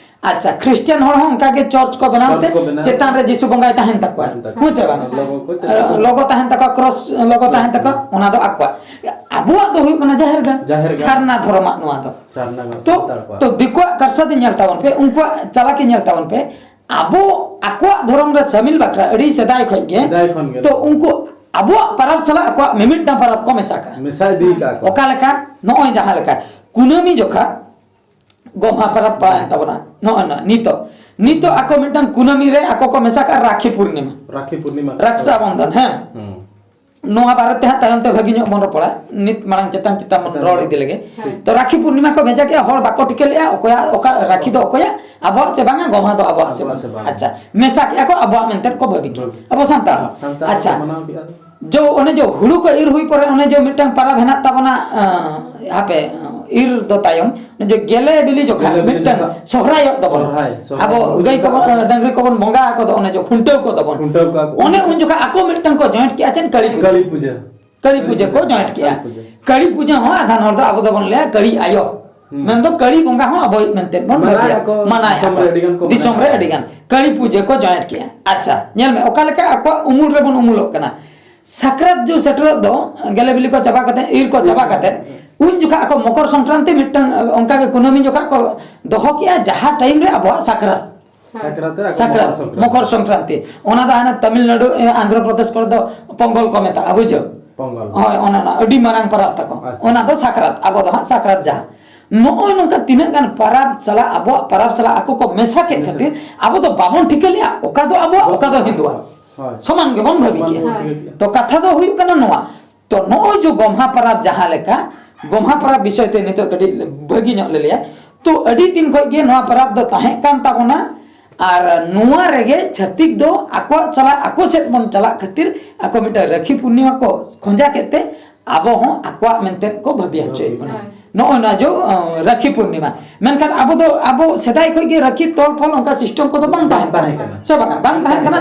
ᱟᱪᱪᱷᱟ, ᱠᱷᱨᱤᱥᱴᱤᱭᱟᱱ ᱦᱚᱲ ᱦᱚᱸ ᱚᱱᱠᱟ ᱜᱮ ᱪᱟᱨᱪ ᱠᱚ ᱵᱮᱱᱟᱣ ᱪᱟᱨᱪ ᱛᱮ ᱠᱚ ᱵᱮᱱᱟᱣ᱾ ᱪᱮᱛᱟᱱ ᱨᱮ ᱡᱤᱥᱩ ᱵᱚᱸᱜᱟᱭ ᱛᱟᱦᱮᱱ ᱛᱟᱠᱚᱣᱟ᱾ ᱛᱟᱦᱮᱱ ᱛᱟᱠᱚᱣᱟ᱾ ᱦᱮᱸ ᱥᱮ ᱵᱟᱝ? ᱞᱚᱜᱚ ᱠᱚ ᱪᱮᱫ ᱞᱮᱠᱟ? ᱞᱚᱜᱚ ᱛᱟᱦᱮᱱ ᱛᱟᱠᱚᱣᱟ, ᱠᱨᱚᱥ ᱞᱚᱜᱚ ᱛᱟᱦᱮᱱ ᱛᱟᱠᱚᱣᱟ, ᱚᱱᱟ ᱫᱚ ᱟᱠᱚᱣᱟᱜ᱾ ᱟᱵᱚᱣᱟᱜ ᱫᱚ ᱦᱩᱭᱩᱜ ᱠᱟᱱᱟ ᱡᱟᱦᱮᱨ ᱜᱟᱲ᱾ ᱡᱟᱦᱮᱨ ᱜᱟᱲ᱾ ᱥᱟᱨᱱᱟ ᱫᱷᱚᱨᱚᱢᱟᱜ ᱱᱚᱣᱟ ᱫᱚ᱾ ᱥᱟᱨᱱᱟ ᱫᱷᱚᱨᱚᱢ, ᱛᱚ, ᱥᱟᱱᱛᱟᱲ ᱠᱚᱣᱟᱜ᱾ ᱛᱚ ᱫᱤᱠᱩᱣᱟᱜ ᱠᱟᱨᱥᱟᱫᱤ ᱧᱮᱞ ᱛᱟᱵᱚᱱ ᱯᱮ, ᱩᱱᱠᱩᱣᱟᱜ ᱪᱟᱞᱟᱠᱤ ᱧᱮᱞ ᱛᱟᱵᱚᱱ ᱯᱮ᱾ ᱟᱵᱚ ᱟᱠᱚᱣᱟᱜ ᱫᱷᱚᱨᱚᱢ ᱨᱮ ᱥᱟᱹᱢᱤᱞ ᱵᱟᱠᱷᱨᱟ ᱟᱹᱰᱤ ᱥᱮᱫᱟᱭ ᱠᱷᱚᱱ ᱜᱮ᱾ ᱥᱮᱫᱟᱭ ᱠᱷᱚᱱ ᱜᱮ᱾ ᱛᱚ ᱩᱱᱠᱩ ᱟᱵᱚᱣᱟᱜ ᱯᱟᱨᱟᱵᱽ ᱥᱟᱞᱟᱜ ᱟᱠᱚᱣᱟᱜ ᱢᱤᱢᱤᱫᱴᱟᱝ ᱯᱟᱨᱟᱵᱽ ᱠᱚ ᱢᱮᱥᱟ ᱠᱟᱜᱼᱟ᱾ ᱢᱮᱥᱟ ᱤᱫᱤ ᱠᱟᱜᱼᱟ ᱠᱚ᱾ ᱚᱠᱟ ᱞᱮᱠᱟ? ᱱᱚᱜᱼᱚᱭ ᱡᱟᱦᱟᱸ ᱞᱮᱠᱟ ᱠᱩᱱᱟᱹᱢᱤ ᱡᱚᱠᱷᱟ ᱜᱚᱢᱦᱟ ᱯᱟᱨᱟᱵᱽ ᱯᱟᱲᱟᱣᱮᱱ ᱛᱟᱵᱚᱱᱟ᱾ ᱱᱚᱜᱼᱚᱭ ᱱᱚᱣᱟ ᱱᱤᱛᱚᱜ, ᱱᱤᱛᱚᱜ ᱟᱠᱚ ᱢᱤᱫᱴᱟᱝ ᱠᱩᱱᱟᱹᱢᱤ ᱨᱮ ᱟᱠᱚ ᱠᱚ ᱢᱮᱥᱟ ᱠᱟᱜᱼᱟ ᱨᱟᱠᱷᱤ ᱯᱩᱨᱱᱤᱢᱟ᱾ ᱨᱟᱠᱷᱤ ᱯᱩᱨᱱᱤᱢᱟ᱾ ᱨᱟᱠᱥᱟ ᱵᱚᱱᱫᱷᱚᱱ, ᱦᱮᱸ᱾ ᱦᱩᱸ᱾ ᱱᱚᱣᱟ ᱵᱟᱨᱮ ᱛᱮ ᱦᱟᱸᱜ ᱛᱟᱭᱚᱢ ᱛᱮ ᱵᱷᱟᱹᱜᱤ ᱧᱚᱜ ᱵᱚᱱ ᱨᱚᱯᱚᱲᱟ᱾ ᱱᱤᱛ ᱢᱟᱲᱟᱝ ᱪᱮᱛᱟᱱ ᱪᱮᱛᱟᱱ ᱵᱚᱱ ᱪᱮᱛᱟᱱ ᱨᱚᱲ ᱵᱚᱱ ᱤᱫᱤ ᱞᱮᱜᱮ᱾ ᱦᱮᱸ᱾ ᱛᱚ ᱨᱟᱠᱷᱤ ᱯᱩᱨᱱᱤᱢᱟ ᱠᱚ ᱵᱷᱮᱡᱟ ᱠᱮᱜᱼᱟ, ᱦᱚᱲ ᱵᱟᱠᱚ ᱴᱷᱤᱠᱟᱹ ᱞᱮᱜᱼᱟ ᱚᱠᱚᱭᱟᱜ ᱚᱠᱟ ᱨᱟᱠᱷᱤ ᱫᱚ ᱚᱠᱚᱭᱟᱜ, ᱟᱵᱚᱣᱟᱜ ᱥᱮ ᱵᱟᱝᱟ, ᱜᱚᱢᱦᱟ ᱫᱚ ᱟᱵᱚᱣᱟᱜ ᱥᱮ ᱟᱵᱚᱣᱟᱜ ᱵᱟᱝ? ᱥᱮ ᱵᱟᱝ? ᱟᱪᱪᱷᱟ, ᱢᱮᱥᱟ ᱠᱮᱜᱼᱟ ᱠᱚ ᱟᱵᱚᱣᱟᱜ ᱢᱮᱱᱛᱮ ᱠᱚ ᱵᱷᱟᱹᱵᱤ ᱠᱮᱜᱼᱟ᱾ ᱦᱳᱭ᱾ ᱟᱵᱚ ᱥᱟᱱᱛᱟᱲ ᱦᱚᱲ᱾ ᱥᱟᱱᱛᱟᱲ ᱟᱪᱪᱷᱟ᱾ ᱠᱚ ᱢᱟᱱᱟᱣ ᱠᱮᱜᱼᱟ᱾ ᱡᱚ, ᱚᱱᱮ ᱡᱚ ᱦᱩᱲᱩ ᱠᱚ ᱤᱨ ᱦᱩᱭ ᱯᱚᱨᱮ ᱚᱱᱮ ᱡᱚ ᱢᱤᱫᱴᱟᱝ ᱯᱟᱨᱟᱵᱽ ᱦᱮᱱᱟᱜ ᱛᱟᱵᱚᱱᱟ, ᱟᱸ, ᱦᱟᱯᱮ, ᱤᱨ ᱫᱚ ᱛᱟᱭᱚᱢ, ᱚᱱᱮ ᱡᱮ ᱜᱮᱞᱮ ᱵᱤᱞᱤ ᱡᱚᱠᱷᱟ ᱜᱮᱞᱮ ᱵᱤᱞᱤ ᱢᱤᱫᱴᱟᱝ ᱡᱚᱠᱷᱟ᱾ ᱥᱚᱦᱨᱟᱭᱚᱜ ᱫᱚᱵᱚᱱ᱾ ᱥᱚᱦᱨᱟᱭ, ᱥᱚᱦᱨᱟᱭ᱾ ᱟᱵᱚ ᱩᱱ ᱜᱟᱹᱭ ᱡᱚᱠᱷᱟ ᱠᱚᱵᱚᱱ, ᱰᱟᱝᱨᱤ ᱠᱚᱵᱚᱱ ᱵᱚᱸᱜᱟ ᱟᱠᱚ ᱫᱚ, ᱚᱱᱮ ᱡᱮ ᱠᱷᱩᱱᱴᱟᱹᱣ ᱠᱚ ᱫᱚᱵᱚᱱ᱾ ᱠᱷᱩᱱᱴᱟᱹᱣ ᱠᱚᱣᱟ ᱠᱚ᱾ ᱚᱱᱮ ᱩᱱ ᱡᱚᱠᱷᱟ ᱟᱠᱚ ᱢᱤᱫᱴᱟᱝ ᱠᱚ joint ᱠᱮᱜᱼᱟ, ᱪᱮᱫ? ᱠᱟᱹᱲᱤ ᱯᱩᱡᱟᱹ᱾ ᱠᱟᱹᱲᱤ ᱯᱩᱡᱟᱹ᱾ ᱠᱟᱹᱲᱤ ᱯᱩᱡᱟᱹ ᱠᱚ joint ᱠᱮᱜᱼᱟ᱾ ᱠᱟᱹᱲᱤ ᱯᱩᱡᱟᱹ᱾ ᱠᱟᱹᱲᱤ ᱯᱩᱡᱟᱹ ᱦᱚᱸ ᱟᱫᱷᱟᱱ ᱦᱚᱲ ᱫᱚ ᱟᱵᱚ ᱫᱚᱵᱚᱱ ᱞᱟᱹᱭᱟ ᱠᱟᱹᱲᱤ ᱟᱭᱳ᱾ ᱦᱩᱸ᱾ ᱢᱮᱱᱫᱚ ᱠᱟᱹᱲᱤ ᱵᱚᱸᱜᱟ ᱦᱚᱸ ᱟᱵᱚᱭᱤᱡ ᱢᱮᱱᱛᱮ ᱵᱚᱱ ᱢᱟᱱᱟᱣᱮᱫᱼᱟ ᱵᱷᱟᱹᱵᱤᱭᱟ᱾ ᱠᱚ, ᱢᱟᱱᱟᱣᱮᱫᱼᱟ ᱫᱤᱥᱚᱢ ᱠᱚ᱾ ᱨᱮ ᱟᱹᱰᱤ ᱜᱟᱱ ᱠᱚ ᱫᱤᱥᱚᱢ ᱨᱮ ᱢᱟᱱᱟᱣᱮᱫᱼᱟ᱾ ᱟᱹᱰᱤ ᱜᱟᱱ᱾ ᱠᱟᱹᱲᱤ ᱯᱩᱡᱟᱹ ᱠᱚ joint ᱠᱮᱜᱼᱟ᱾ ᱟᱪᱪᱷᱟ, ᱧᱮᱞ ᱢᱮ, ᱚᱠᱟ ᱞᱮᱠᱟ ᱟᱠᱚᱣᱟᱜ ᱩᱢᱩᱞ ᱨᱮᱵᱚᱱ ᱩᱢᱩᱞᱚᱜ ᱠᱟᱱᱟ᱾ ᱥᱟᱠᱨᱟᱛ ᱡᱚ ᱥᱮᱴᱮᱨᱚᱜ ᱫᱚ, ᱜᱮᱞᱮ ᱵᱤᱞᱤ ᱠᱚ ᱪᱟᱵᱟ ᱠᱟᱛᱮ, ᱤᱨ ᱠᱚ ᱪᱟᱵᱟ ᱠᱟᱛᱮ, ᱩᱱ ᱡᱚᱠᱷᱟ ᱟᱠᱚ ᱢᱚᱠᱚᱨ ᱥᱚᱝᱠᱨᱟᱱᱛᱤ ᱢᱤᱫᱴᱟᱝ, ᱚᱱᱠᱟ ᱜᱮ ᱠᱩᱱᱟᱹᱢᱤ ᱡᱚᱠᱷᱟ ᱠᱚ ᱫᱚᱦᱚ ᱠᱮᱜᱼᱟ, ᱡᱟᱦᱟᱸ time ᱨᱮ ᱟᱵᱚᱣᱟᱜ ᱥᱟᱠᱨᱟᱛ᱾ ᱦᱳᱭ᱾ ᱥᱟᱠᱨᱟᱛ ᱨᱮ ᱟᱠᱚ ᱥᱟᱠᱨᱟᱛ, ᱢᱚᱠᱚᱨ ᱥᱚᱝᱠᱨᱟᱱᱛᱤ᱾ ᱢᱚᱠᱚᱨ ᱥᱚᱝᱠᱨᱟᱱᱛᱤ᱾ ᱚᱱᱟ ᱫᱚ ᱦᱟᱱᱮ ᱛᱟᱢᱤᱞᱱᱟᱲᱩ, ᱮ, ᱟᱱᱫᱷᱨᱚ ᱯᱨᱚᱫᱮᱥ ᱠᱚᱨᱮ ᱫᱚ ᱯᱚᱝᱜᱚᱞ ᱠᱚ ᱢᱮᱛᱟᱜᱼᱟ, ᱵᱩᱡᱷᱟᱹᱣ? ᱯᱚᱝᱜᱚᱞ᱾ ᱦᱳᱭ, ᱚᱱᱟ, ᱚᱱᱟ ᱟᱹᱰᱤ ᱢᱟᱨᱟᱝ ᱯᱚᱨᱚᱵᱽ ᱛᱟᱠᱚ᱾ ᱟᱪᱪᱷᱟ᱾ ᱚᱱᱟ ᱫᱚ ᱥᱟᱠᱨᱟᱛ, ᱟᱵᱚ ᱫᱚ ᱦᱟᱸᱜ ᱥᱟᱠᱨᱟᱛ ᱡᱟᱦᱟᱸ᱾ ᱱᱚᱜᱼᱚᱭ ᱱᱚᱝᱠᱟ ᱛᱤᱱᱟᱹᱜ ᱜᱟᱱ ᱯᱚᱨᱚᱵᱽ ᱥᱟᱞᱟᱜ, ᱟᱵᱚᱣᱟᱜ ᱯᱚᱨᱚᱵᱽ ᱥᱟᱞᱟᱜ ᱟᱠᱚ ᱠᱚ ᱢᱮᱥᱟ ᱠᱮᱫ ᱢᱮᱥᱟ᱾ ᱠᱷᱟᱹᱛᱤᱨ ᱟᱵᱚ ᱫᱚ ᱵᱟᱵᱚᱱ ᱴᱷᱤᱠᱟᱹ ᱞᱮᱜᱼᱟ ᱚᱠᱟ ᱫᱚ ᱟᱵᱚᱣᱟᱜ, ᱚᱠᱟ ᱫᱚ ᱦᱤᱱᱫᱩᱣᱟᱜ᱾ ᱦᱳᱭ᱾ ᱥᱚᱢᱟᱱ ᱜᱮᱵᱚᱱ ᱵᱷᱟᱹᱵᱤ ᱥᱚᱢᱟᱱ ᱠᱮᱜᱼᱟ᱾ ᱜᱮᱵᱚᱱ ᱴᱷᱤᱠᱟᱹ ᱠᱮᱜᱼᱟ᱾ ᱛᱚ ᱠᱟᱛᱷᱟ ᱫᱚ ᱦᱩᱭᱩᱜ ᱠᱟᱱᱟ ᱱᱚᱣᱟ, ᱛᱚ ᱱᱚᱜᱼᱚᱭ ᱡᱮ ᱜᱚᱢᱦᱟ ᱯᱚᱨᱚᱵᱽ ᱡᱟᱦᱟᱸ ᱞᱮᱠᱟ, ᱜᱚᱢᱦᱟ ᱯᱚᱨᱚᱵᱽ ᱵᱤᱥᱚᱭ ᱛᱮ ᱱᱤᱛᱚᱜ ᱠᱟᱹᱴᱤᱡ ᱵᱷᱟᱹᱜᱤ ᱧᱚᱜ ᱞᱮ ᱞᱟᱹᱭᱟ᱾ ᱛᱚ ᱟᱹᱰᱤ ᱫᱤᱱ ᱠᱷᱚᱡ ᱜᱮ ᱱᱚᱣᱟ ᱯᱚᱨᱚᱵᱽ ᱫᱚ ᱛᱟᱦᱮᱸ ᱠᱟᱱ ᱛᱟᱵᱚᱱᱟ, ᱟᱨ ᱱᱚᱣᱟ ᱨᱮᱜᱮ ᱪᱷᱟᱹᱛᱤᱠ ᱫᱚ ᱟᱠᱚᱣᱟᱜ ᱥᱟᱞᱟᱜ ᱟᱠᱚ ᱥᱮᱫ ᱵᱚᱱ ᱪᱟᱞᱟᱜ ᱠᱷᱟᱹᱛᱤᱨ ᱟᱠᱚ ᱢᱤᱫᱴᱟᱝ ᱨᱟᱹᱠᱷᱤ ᱯᱩᱨᱱᱤᱢᱟ ᱠᱚ ᱠᱷᱚᱸᱡᱟ ᱠᱮᱫ ᱛᱮ ᱟᱵᱚ ᱦᱚᱸ ᱟᱠᱚᱣᱟᱜ ᱢᱮᱱᱛᱮ ᱠᱚ ᱵᱷᱟᱹᱵᱤ ᱦᱚᱪᱚᱭᱮᱫ ᱵᱚᱱᱟ᱾ ᱦᱳᱭ᱾ ᱱᱚᱜᱼᱚᱭ ᱱᱚᱣᱟ ᱡᱚ, ᱟᱸ, ᱨᱟᱹᱠᱷᱤ ᱯᱩᱨᱱᱤᱢᱟ᱾ ᱢᱮᱱᱠᱷᱟᱱ ᱟᱵᱚ ᱫᱚ, ᱟᱵᱚ ᱥᱮᱫᱟᱭ ᱠᱷᱚᱡ ᱜᱮ ᱨᱟᱹᱠᱷᱤ ᱛᱚᱞ ᱯᱷᱚᱞ ᱚᱱᱠᱟ system ᱠᱚᱫᱚ ᱵᱟᱝ ᱵᱟᱝ ᱛᱟᱦᱮᱸ ᱛᱟᱦᱮᱸ ᱠᱟᱱᱟ᱾ ᱠᱟᱱᱟ᱾ ᱥᱮ ᱵᱟᱝᱟ? ᱵᱟᱝ ᱛᱟᱦᱮᱸ ᱠᱟᱱᱟ᱾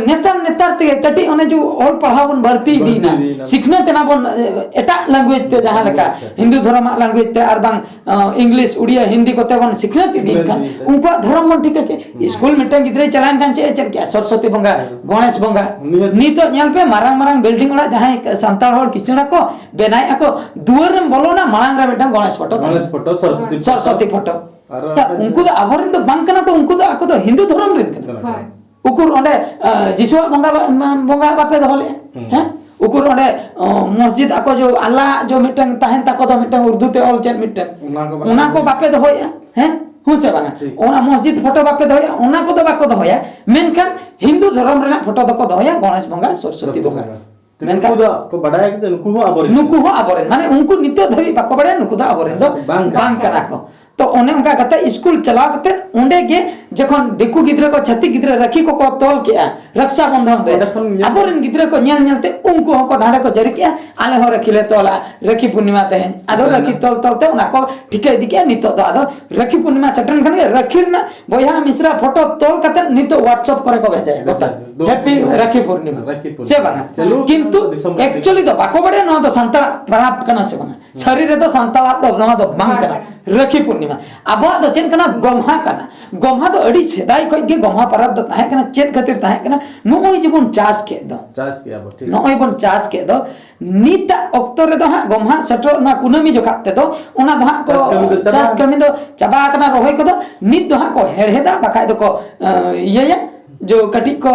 ᱱᱮᱛᱟᱨ, ᱱᱮᱛᱟᱨ ᱛᱮᱜᱮ ᱠᱟᱹᱴᱤᱡ ᱚᱱᱮ ᱡᱮ ᱚᱞ ᱯᱟᱲᱦᱟᱣ ᱵᱚᱱ ᱵᱟᱹᱲᱛᱤ ᱵᱟᱹᱲᱛᱤ ᱤᱫᱤᱭᱮᱱᱟ᱾ ᱤᱫᱤᱭᱮᱱᱟ᱾ ᱥᱤᱠᱷᱱᱟᱹᱛ ᱮᱱᱟ ᱵᱚᱱ, ᱮ, ᱮᱴᱟᱜ language ᱛᱮ ᱡᱟᱦᱟᱸ ᱞᱮᱠᱟ᱾ Language ᱛᱮ᱾ ᱦᱤᱱᱫᱩ ᱫᱷᱚᱨᱚᱢᱟᱜ language ᱛᱮ ᱟᱨ ᱵᱟᱝ, ᱟᱸ, English, ᱩᱲᱤᱭᱟ, ᱦᱤᱱᱫᱤ ᱠᱚᱛᱮ ᱵᱚᱱ ᱥᱤᱠᱷᱱᱟᱹᱛ ᱤᱫᱤᱭᱮᱱ ᱥᱤᱠᱷᱱᱟᱹᱛ ᱠᱷᱟᱱ ᱤᱫᱤᱭᱮᱱ ᱠᱷᱟᱱ᱾ ᱩᱱᱠᱩᱣᱟᱜ ᱫᱷᱚᱨᱚᱢ ᱵᱚᱱ ᱴᱷᱤᱠᱟᱹ ᱠᱮᱫ᱾ ᱦᱩᱸ᱾ ᱥᱠᱩᱞ ᱢᱤᱫᱴᱟᱝ ᱜᱤᱫᱽᱨᱟᱹᱭ ᱪᱟᱞᱟᱣᱮᱱ ᱠᱷᱟᱱ ᱪᱮᱫ ᱮ ᱪᱮᱫ ᱠᱮᱜᱼᱟ? ᱥᱚᱨᱚᱥᱚᱛᱤ ᱵᱚᱸᱜᱟ, ᱦᱩᱸ᱾ ᱜᱚᱬᱮᱥ ᱵᱚᱸᱜᱟ᱾ ᱱᱤᱭᱟᱹ ᱱᱤᱛᱚᱜ ᱧᱮᱞ ᱯᱮ, ᱢᱟᱨᱟᱝ ᱢᱟᱨᱟᱝ building ᱚᱲᱟᱜ ᱡᱟᱦᱟᱸᱭ ᱥᱟᱱᱛᱟᱲ ᱦᱚᱲ ᱠᱤᱥᱟᱹᱬ ᱟᱠᱚ, ᱵᱮᱱᱟᱣᱮᱫ ᱟᱠᱚ, ᱫᱩᱣᱟᱹᱨ ᱨᱮᱢ ᱵᱚᱞᱚᱱᱟ, ᱢᱟᱲᱟᱝ ᱨᱮ ᱢᱤᱫᱴᱟᱝ ᱜᱚᱬᱮᱥ ᱯᱷᱳᱴᱳ ᱛᱟᱦᱮᱱᱟ᱾ Ganesh photo, Saraswati photo. Saraswati photo. ᱟᱨ ᱛᱟ ᱟᱯᱮ ᱩᱱᱠᱩ ᱫᱚ ᱟᱵᱚᱨᱮᱱ ᱫᱚ ᱵᱟᱝ ᱠᱟᱱᱟ ᱠᱚ, ᱩᱱᱠᱩ ᱫᱚ ᱟᱠᱚ ᱫᱚ ᱦᱤᱱᱫᱩ ᱫᱷᱚᱨᱚᱢ ᱨᱮᱱ ᱠᱟᱱᱟ ᱠᱚ᱾ ᱠᱟᱱᱟ ᱠᱚ᱾ ᱦᱳᱭ᱾ ᱩᱠᱩᱨ ᱚᱸᱰᱮ, ᱟ, ᱡᱤᱥᱩᱣᱟᱜ ᱵᱚᱸᱜᱟ ᱵᱟ-, ᱢᱟ-, ᱵᱚᱸᱜᱟ ᱵᱟᱯᱮ ᱫᱚᱦᱚ ᱞᱮᱜᱼᱟ? ᱦᱩᱸ᱾ ᱦᱮᱸ? ᱩᱠᱩᱨ ᱚᱸᱰᱮ, ᱚ, ᱢᱚᱥᱡᱤᱫ ᱟᱠᱚ ᱡᱚ ᱟᱞᱞᱟ ᱡᱚ ᱢᱤᱫᱴᱟᱝ ᱛᱟᱦᱮᱱ ᱛᱟᱠᱚ ᱫᱚ ᱢᱤᱫᱴᱟᱝ ᱩᱨᱫᱩ ᱛᱮ ᱚᱞ ᱪᱮᱫ ᱢᱤᱫᱴᱟᱝ? ᱚᱱᱟ ᱠᱚ ᱵᱟᱠᱚ ᱚᱱᱟ ᱠᱚ ᱫᱚᱦᱚᱭᱟ᱾ ᱵᱟᱯᱮ ᱫᱚᱦᱚᱭᱟ? ᱦᱮᱸ? ᱦᱩᱸ ᱥᱮ ᱵᱟᱝᱟ? ᱴᱷᱤᱠ᱾ ᱚᱱᱟ ᱢᱚᱥᱡᱤᱫ ᱯᱷᱳᱴᱳ ᱵᱟᱯᱮ ᱫᱚᱦᱚᱭᱟ? ᱚᱱᱟ ᱠᱚᱫᱚ ᱵᱟᱠᱚ ᱫᱚᱦᱚᱭᱟ᱾ ᱢᱮᱱᱠᱷᱟᱱ ᱦᱤᱱᱫᱩ ᱫᱷᱚᱨᱚᱢ ᱨᱮᱱᱟᱜ ᱯᱷᱳᱴᱳ ᱫᱚᱠᱚ ᱫᱚᱦᱚᱭᱟ, ᱜᱚᱬᱮᱥ ᱵᱚᱸᱜᱟ, ᱥᱚᱨᱚᱥᱚᱛᱤ ᱥᱚᱨᱚᱥᱚᱛᱤ ᱵᱚᱸᱜᱟ᱾ ᱵᱚᱸᱜᱟ᱾ ᱢᱮᱱᱠᱷᱟᱱ ᱱᱩᱠᱩ ᱫᱚ ᱠᱚ ᱵᱟᱰᱟᱭᱟ ᱡᱮ ᱱᱩᱠᱩ ᱦᱚᱸ ᱟᱵᱚᱨᱮᱱ᱾ ᱱᱩᱠᱩ ᱦᱚᱸ ᱟᱵᱚᱨᱮᱱ᱾ ᱢᱟᱱᱮ ᱩᱱᱠᱩ ᱱᱤᱛᱚᱜ ᱫᱷᱟᱹᱵᱤᱡ ᱵᱟᱠᱚ ᱵᱟᱲᱟᱭᱟ ᱱᱩᱠᱩ ᱫᱚ ᱟᱵᱚᱨᱮᱱ ᱫᱚ ᱵᱟᱝ ᱠᱟᱱᱟ ᱵᱟᱝ ᱠᱟᱱᱟ ᱠᱚ᱾ ᱠᱚ᱾ ᱛᱚ ᱚᱱᱮ ᱚᱱᱠᱟ ᱠᱟᱛᱮ ᱥᱠᱩᱞ ᱪᱟᱞᱟᱣ ᱠᱟᱛᱮ ᱚᱸᱰᱮ ᱜᱮ ᱡᱚᱠᱷᱚᱱ ᱫᱤᱠᱩ ᱜᱤᱫᱽᱨᱟᱹ ᱠᱚ, ᱪᱷᱟᱹᱛᱤᱠ ᱜᱤᱫᱽᱨᱟᱹ ᱨᱟᱹᱠᱷᱤ ᱠᱚᱠᱚ ᱛᱚᱞ ᱠᱮᱜᱼᱟ ᱨᱟᱠᱥᱟ ᱵᱚᱱᱫᱷᱚᱱ ᱨᱮ, ᱚᱸᱰᱮ ᱠᱷᱚᱱ ᱧᱮᱞ ᱟᱵᱚᱨᱮᱱ ᱜᱤᱫᱽᱨᱟᱹ ᱠᱚ ᱧᱮᱞ ᱧᱮᱞ ᱛᱮ ᱩᱱᱠᱩ ᱦᱚᱸᱠᱚ ᱰᱟᱸᱰᱮ ᱠᱚ ᱡᱟᱹᱨᱤ ᱠᱮᱜᱼᱟ, ᱟᱞᱮ ᱦᱚᱸ ᱨᱟᱹᱠᱷᱤ ᱞᱮ ᱛᱚᱞᱟ, ᱨᱟᱹᱠᱷᱤ ᱯᱩᱨᱱᱤᱢᱟ ᱛᱮᱦᱮᱧ᱾ ᱟᱫᱚ ᱦᱮᱸ᱾ ᱨᱟᱹᱠᱷᱤ ᱛᱚᱞ ᱛᱚᱞ ᱛᱮ ᱚᱱᱟ ᱠᱚ ᱴᱷᱤᱠᱟᱹ ᱤᱫᱤ ᱠᱮᱜᱼᱟ᱾ ᱱᱤᱛᱚᱜ ᱫᱚ ᱟᱫᱚ ᱨᱟᱹᱠᱷᱤ ᱯᱩᱨᱱᱤᱢᱟ ᱥᱮᱴᱮᱨ ᱞᱮᱱᱠᱷᱟᱱ ᱜᱮ ᱨᱟᱹᱠᱷᱤ ᱨᱮᱱᱟᱜ ᱵᱚᱭᱦᱟ ᱢᱤᱥᱨᱟ ᱯᱷᱳᱴᱳ ᱛᱚᱞ ᱠᱟᱛᱮ ᱱᱤᱛᱚᱜ WhatsApp ᱠᱚᱨᱮ ᱠᱚ ᱵᱷᱮᱡᱟᱭᱟ ᱜᱚᱴᱟ᱾ ᱫᱚ ᱦᱮᱯᱤ ᱫᱚ ᱨᱟᱹᱠᱷᱤ ᱯᱩᱨᱱᱤᱢᱟ᱾ ᱨᱟᱹᱠᱷᱤ ᱯᱩᱨᱱᱤᱢᱟ᱾ ᱥᱮ ᱵᱟᱝᱟ? ᱪᱟᱹᱞᱩ ᱠᱤᱱᱛᱩ ᱫᱤᱥᱚᱢ ᱨᱮ᱾ Actually ᱫᱚ ᱵᱟᱠᱚ ᱵᱟᱲᱟᱭᱟ ᱱᱚᱣᱟ ᱫᱚ ᱥᱟᱱᱛᱟᱲᱟᱜ ᱯᱚᱨᱚᱵᱽ ᱠᱟᱱᱟ ᱥᱮ ᱵᱟᱝᱟ᱾ ᱥᱟᱹᱨᱤ ᱨᱮᱫᱚ ᱥᱟᱱᱛᱟᱲᱟᱜ ᱫᱚ ᱱᱚᱣᱟ ᱫᱚ ᱵᱟᱝ ᱠᱟᱱᱟ᱾ ᱨᱟᱹᱠᱷᱤ ᱯᱩᱨᱱᱤᱢᱟ᱾ ᱟᱵᱚᱣᱟᱜ ᱫᱚ ᱪᱮᱫ ᱠᱟᱱᱟ? ᱜᱚᱢᱦᱟ ᱠᱟᱱᱟ᱾ ᱜᱚᱢᱦᱟ ᱫᱚ ᱟᱹᱰᱤ ᱥᱮᱫᱟᱭ ᱠᱷᱚᱱ ᱜᱮ ᱜᱚᱢᱦᱟ ᱯᱚᱨᱚᱵᱽ ᱫᱚ ᱛᱟᱦᱮᱸ ᱠᱟᱱᱟ᱾ ᱪᱮᱫ ᱠᱷᱟᱹᱛᱤᱨ ᱛᱟᱦᱮᱸ ᱠᱟᱱᱟ? ᱱᱚᱜᱼᱚᱭ ᱡᱮᱵᱚᱱ ᱪᱟᱥ ᱠᱮᱫ ᱫᱚ᱾ ᱪᱟᱥ ᱠᱮᱜᱼᱟ ᱵᱚ, ᱴᱷᱤᱠ᱾ ᱱᱚᱜᱼᱚᱭ ᱵᱚᱱ ᱪᱟᱥ ᱠᱮᱫ ᱫᱚ, ᱱᱤᱛᱟᱜ ᱚᱠᱛᱚ ᱨᱮᱫᱚ ᱦᱟᱸᱜ ᱜᱚᱢᱦᱟ ᱥᱮᱴᱮᱨᱚᱜ ᱱᱚᱣᱟ ᱠᱩᱱᱟᱹᱢᱤ ᱡᱚᱠᱷᱟᱜ ᱛᱮᱫᱚ ᱚᱱᱟ ᱫᱚ ᱦᱟᱸᱜ ᱠᱚ ᱪᱟᱥ ᱠᱟᱹᱢᱤ ᱫᱚ ᱪᱟᱵᱟ ᱪᱟᱥ ᱟᱠᱟᱱᱟ᱾ ᱠᱟᱹᱢᱤ ᱫᱚ ᱪᱟᱵᱟ ᱟᱠᱟᱱᱟ, ᱨᱚᱦᱚᱭ ᱠᱚᱫᱚ ᱱᱤᱛ ᱫᱚ ᱦᱟᱸᱜ ᱠᱚ ᱦᱮᱲᱦᱮᱫᱟ, ᱵᱟᱠᱷᱟᱡ ᱫᱚᱠᱚ, ᱟᱸ, ᱤᱭᱟᱹᱭᱟ, ᱡᱚ ᱠᱟᱹᱴᱤᱡ ᱠᱚ,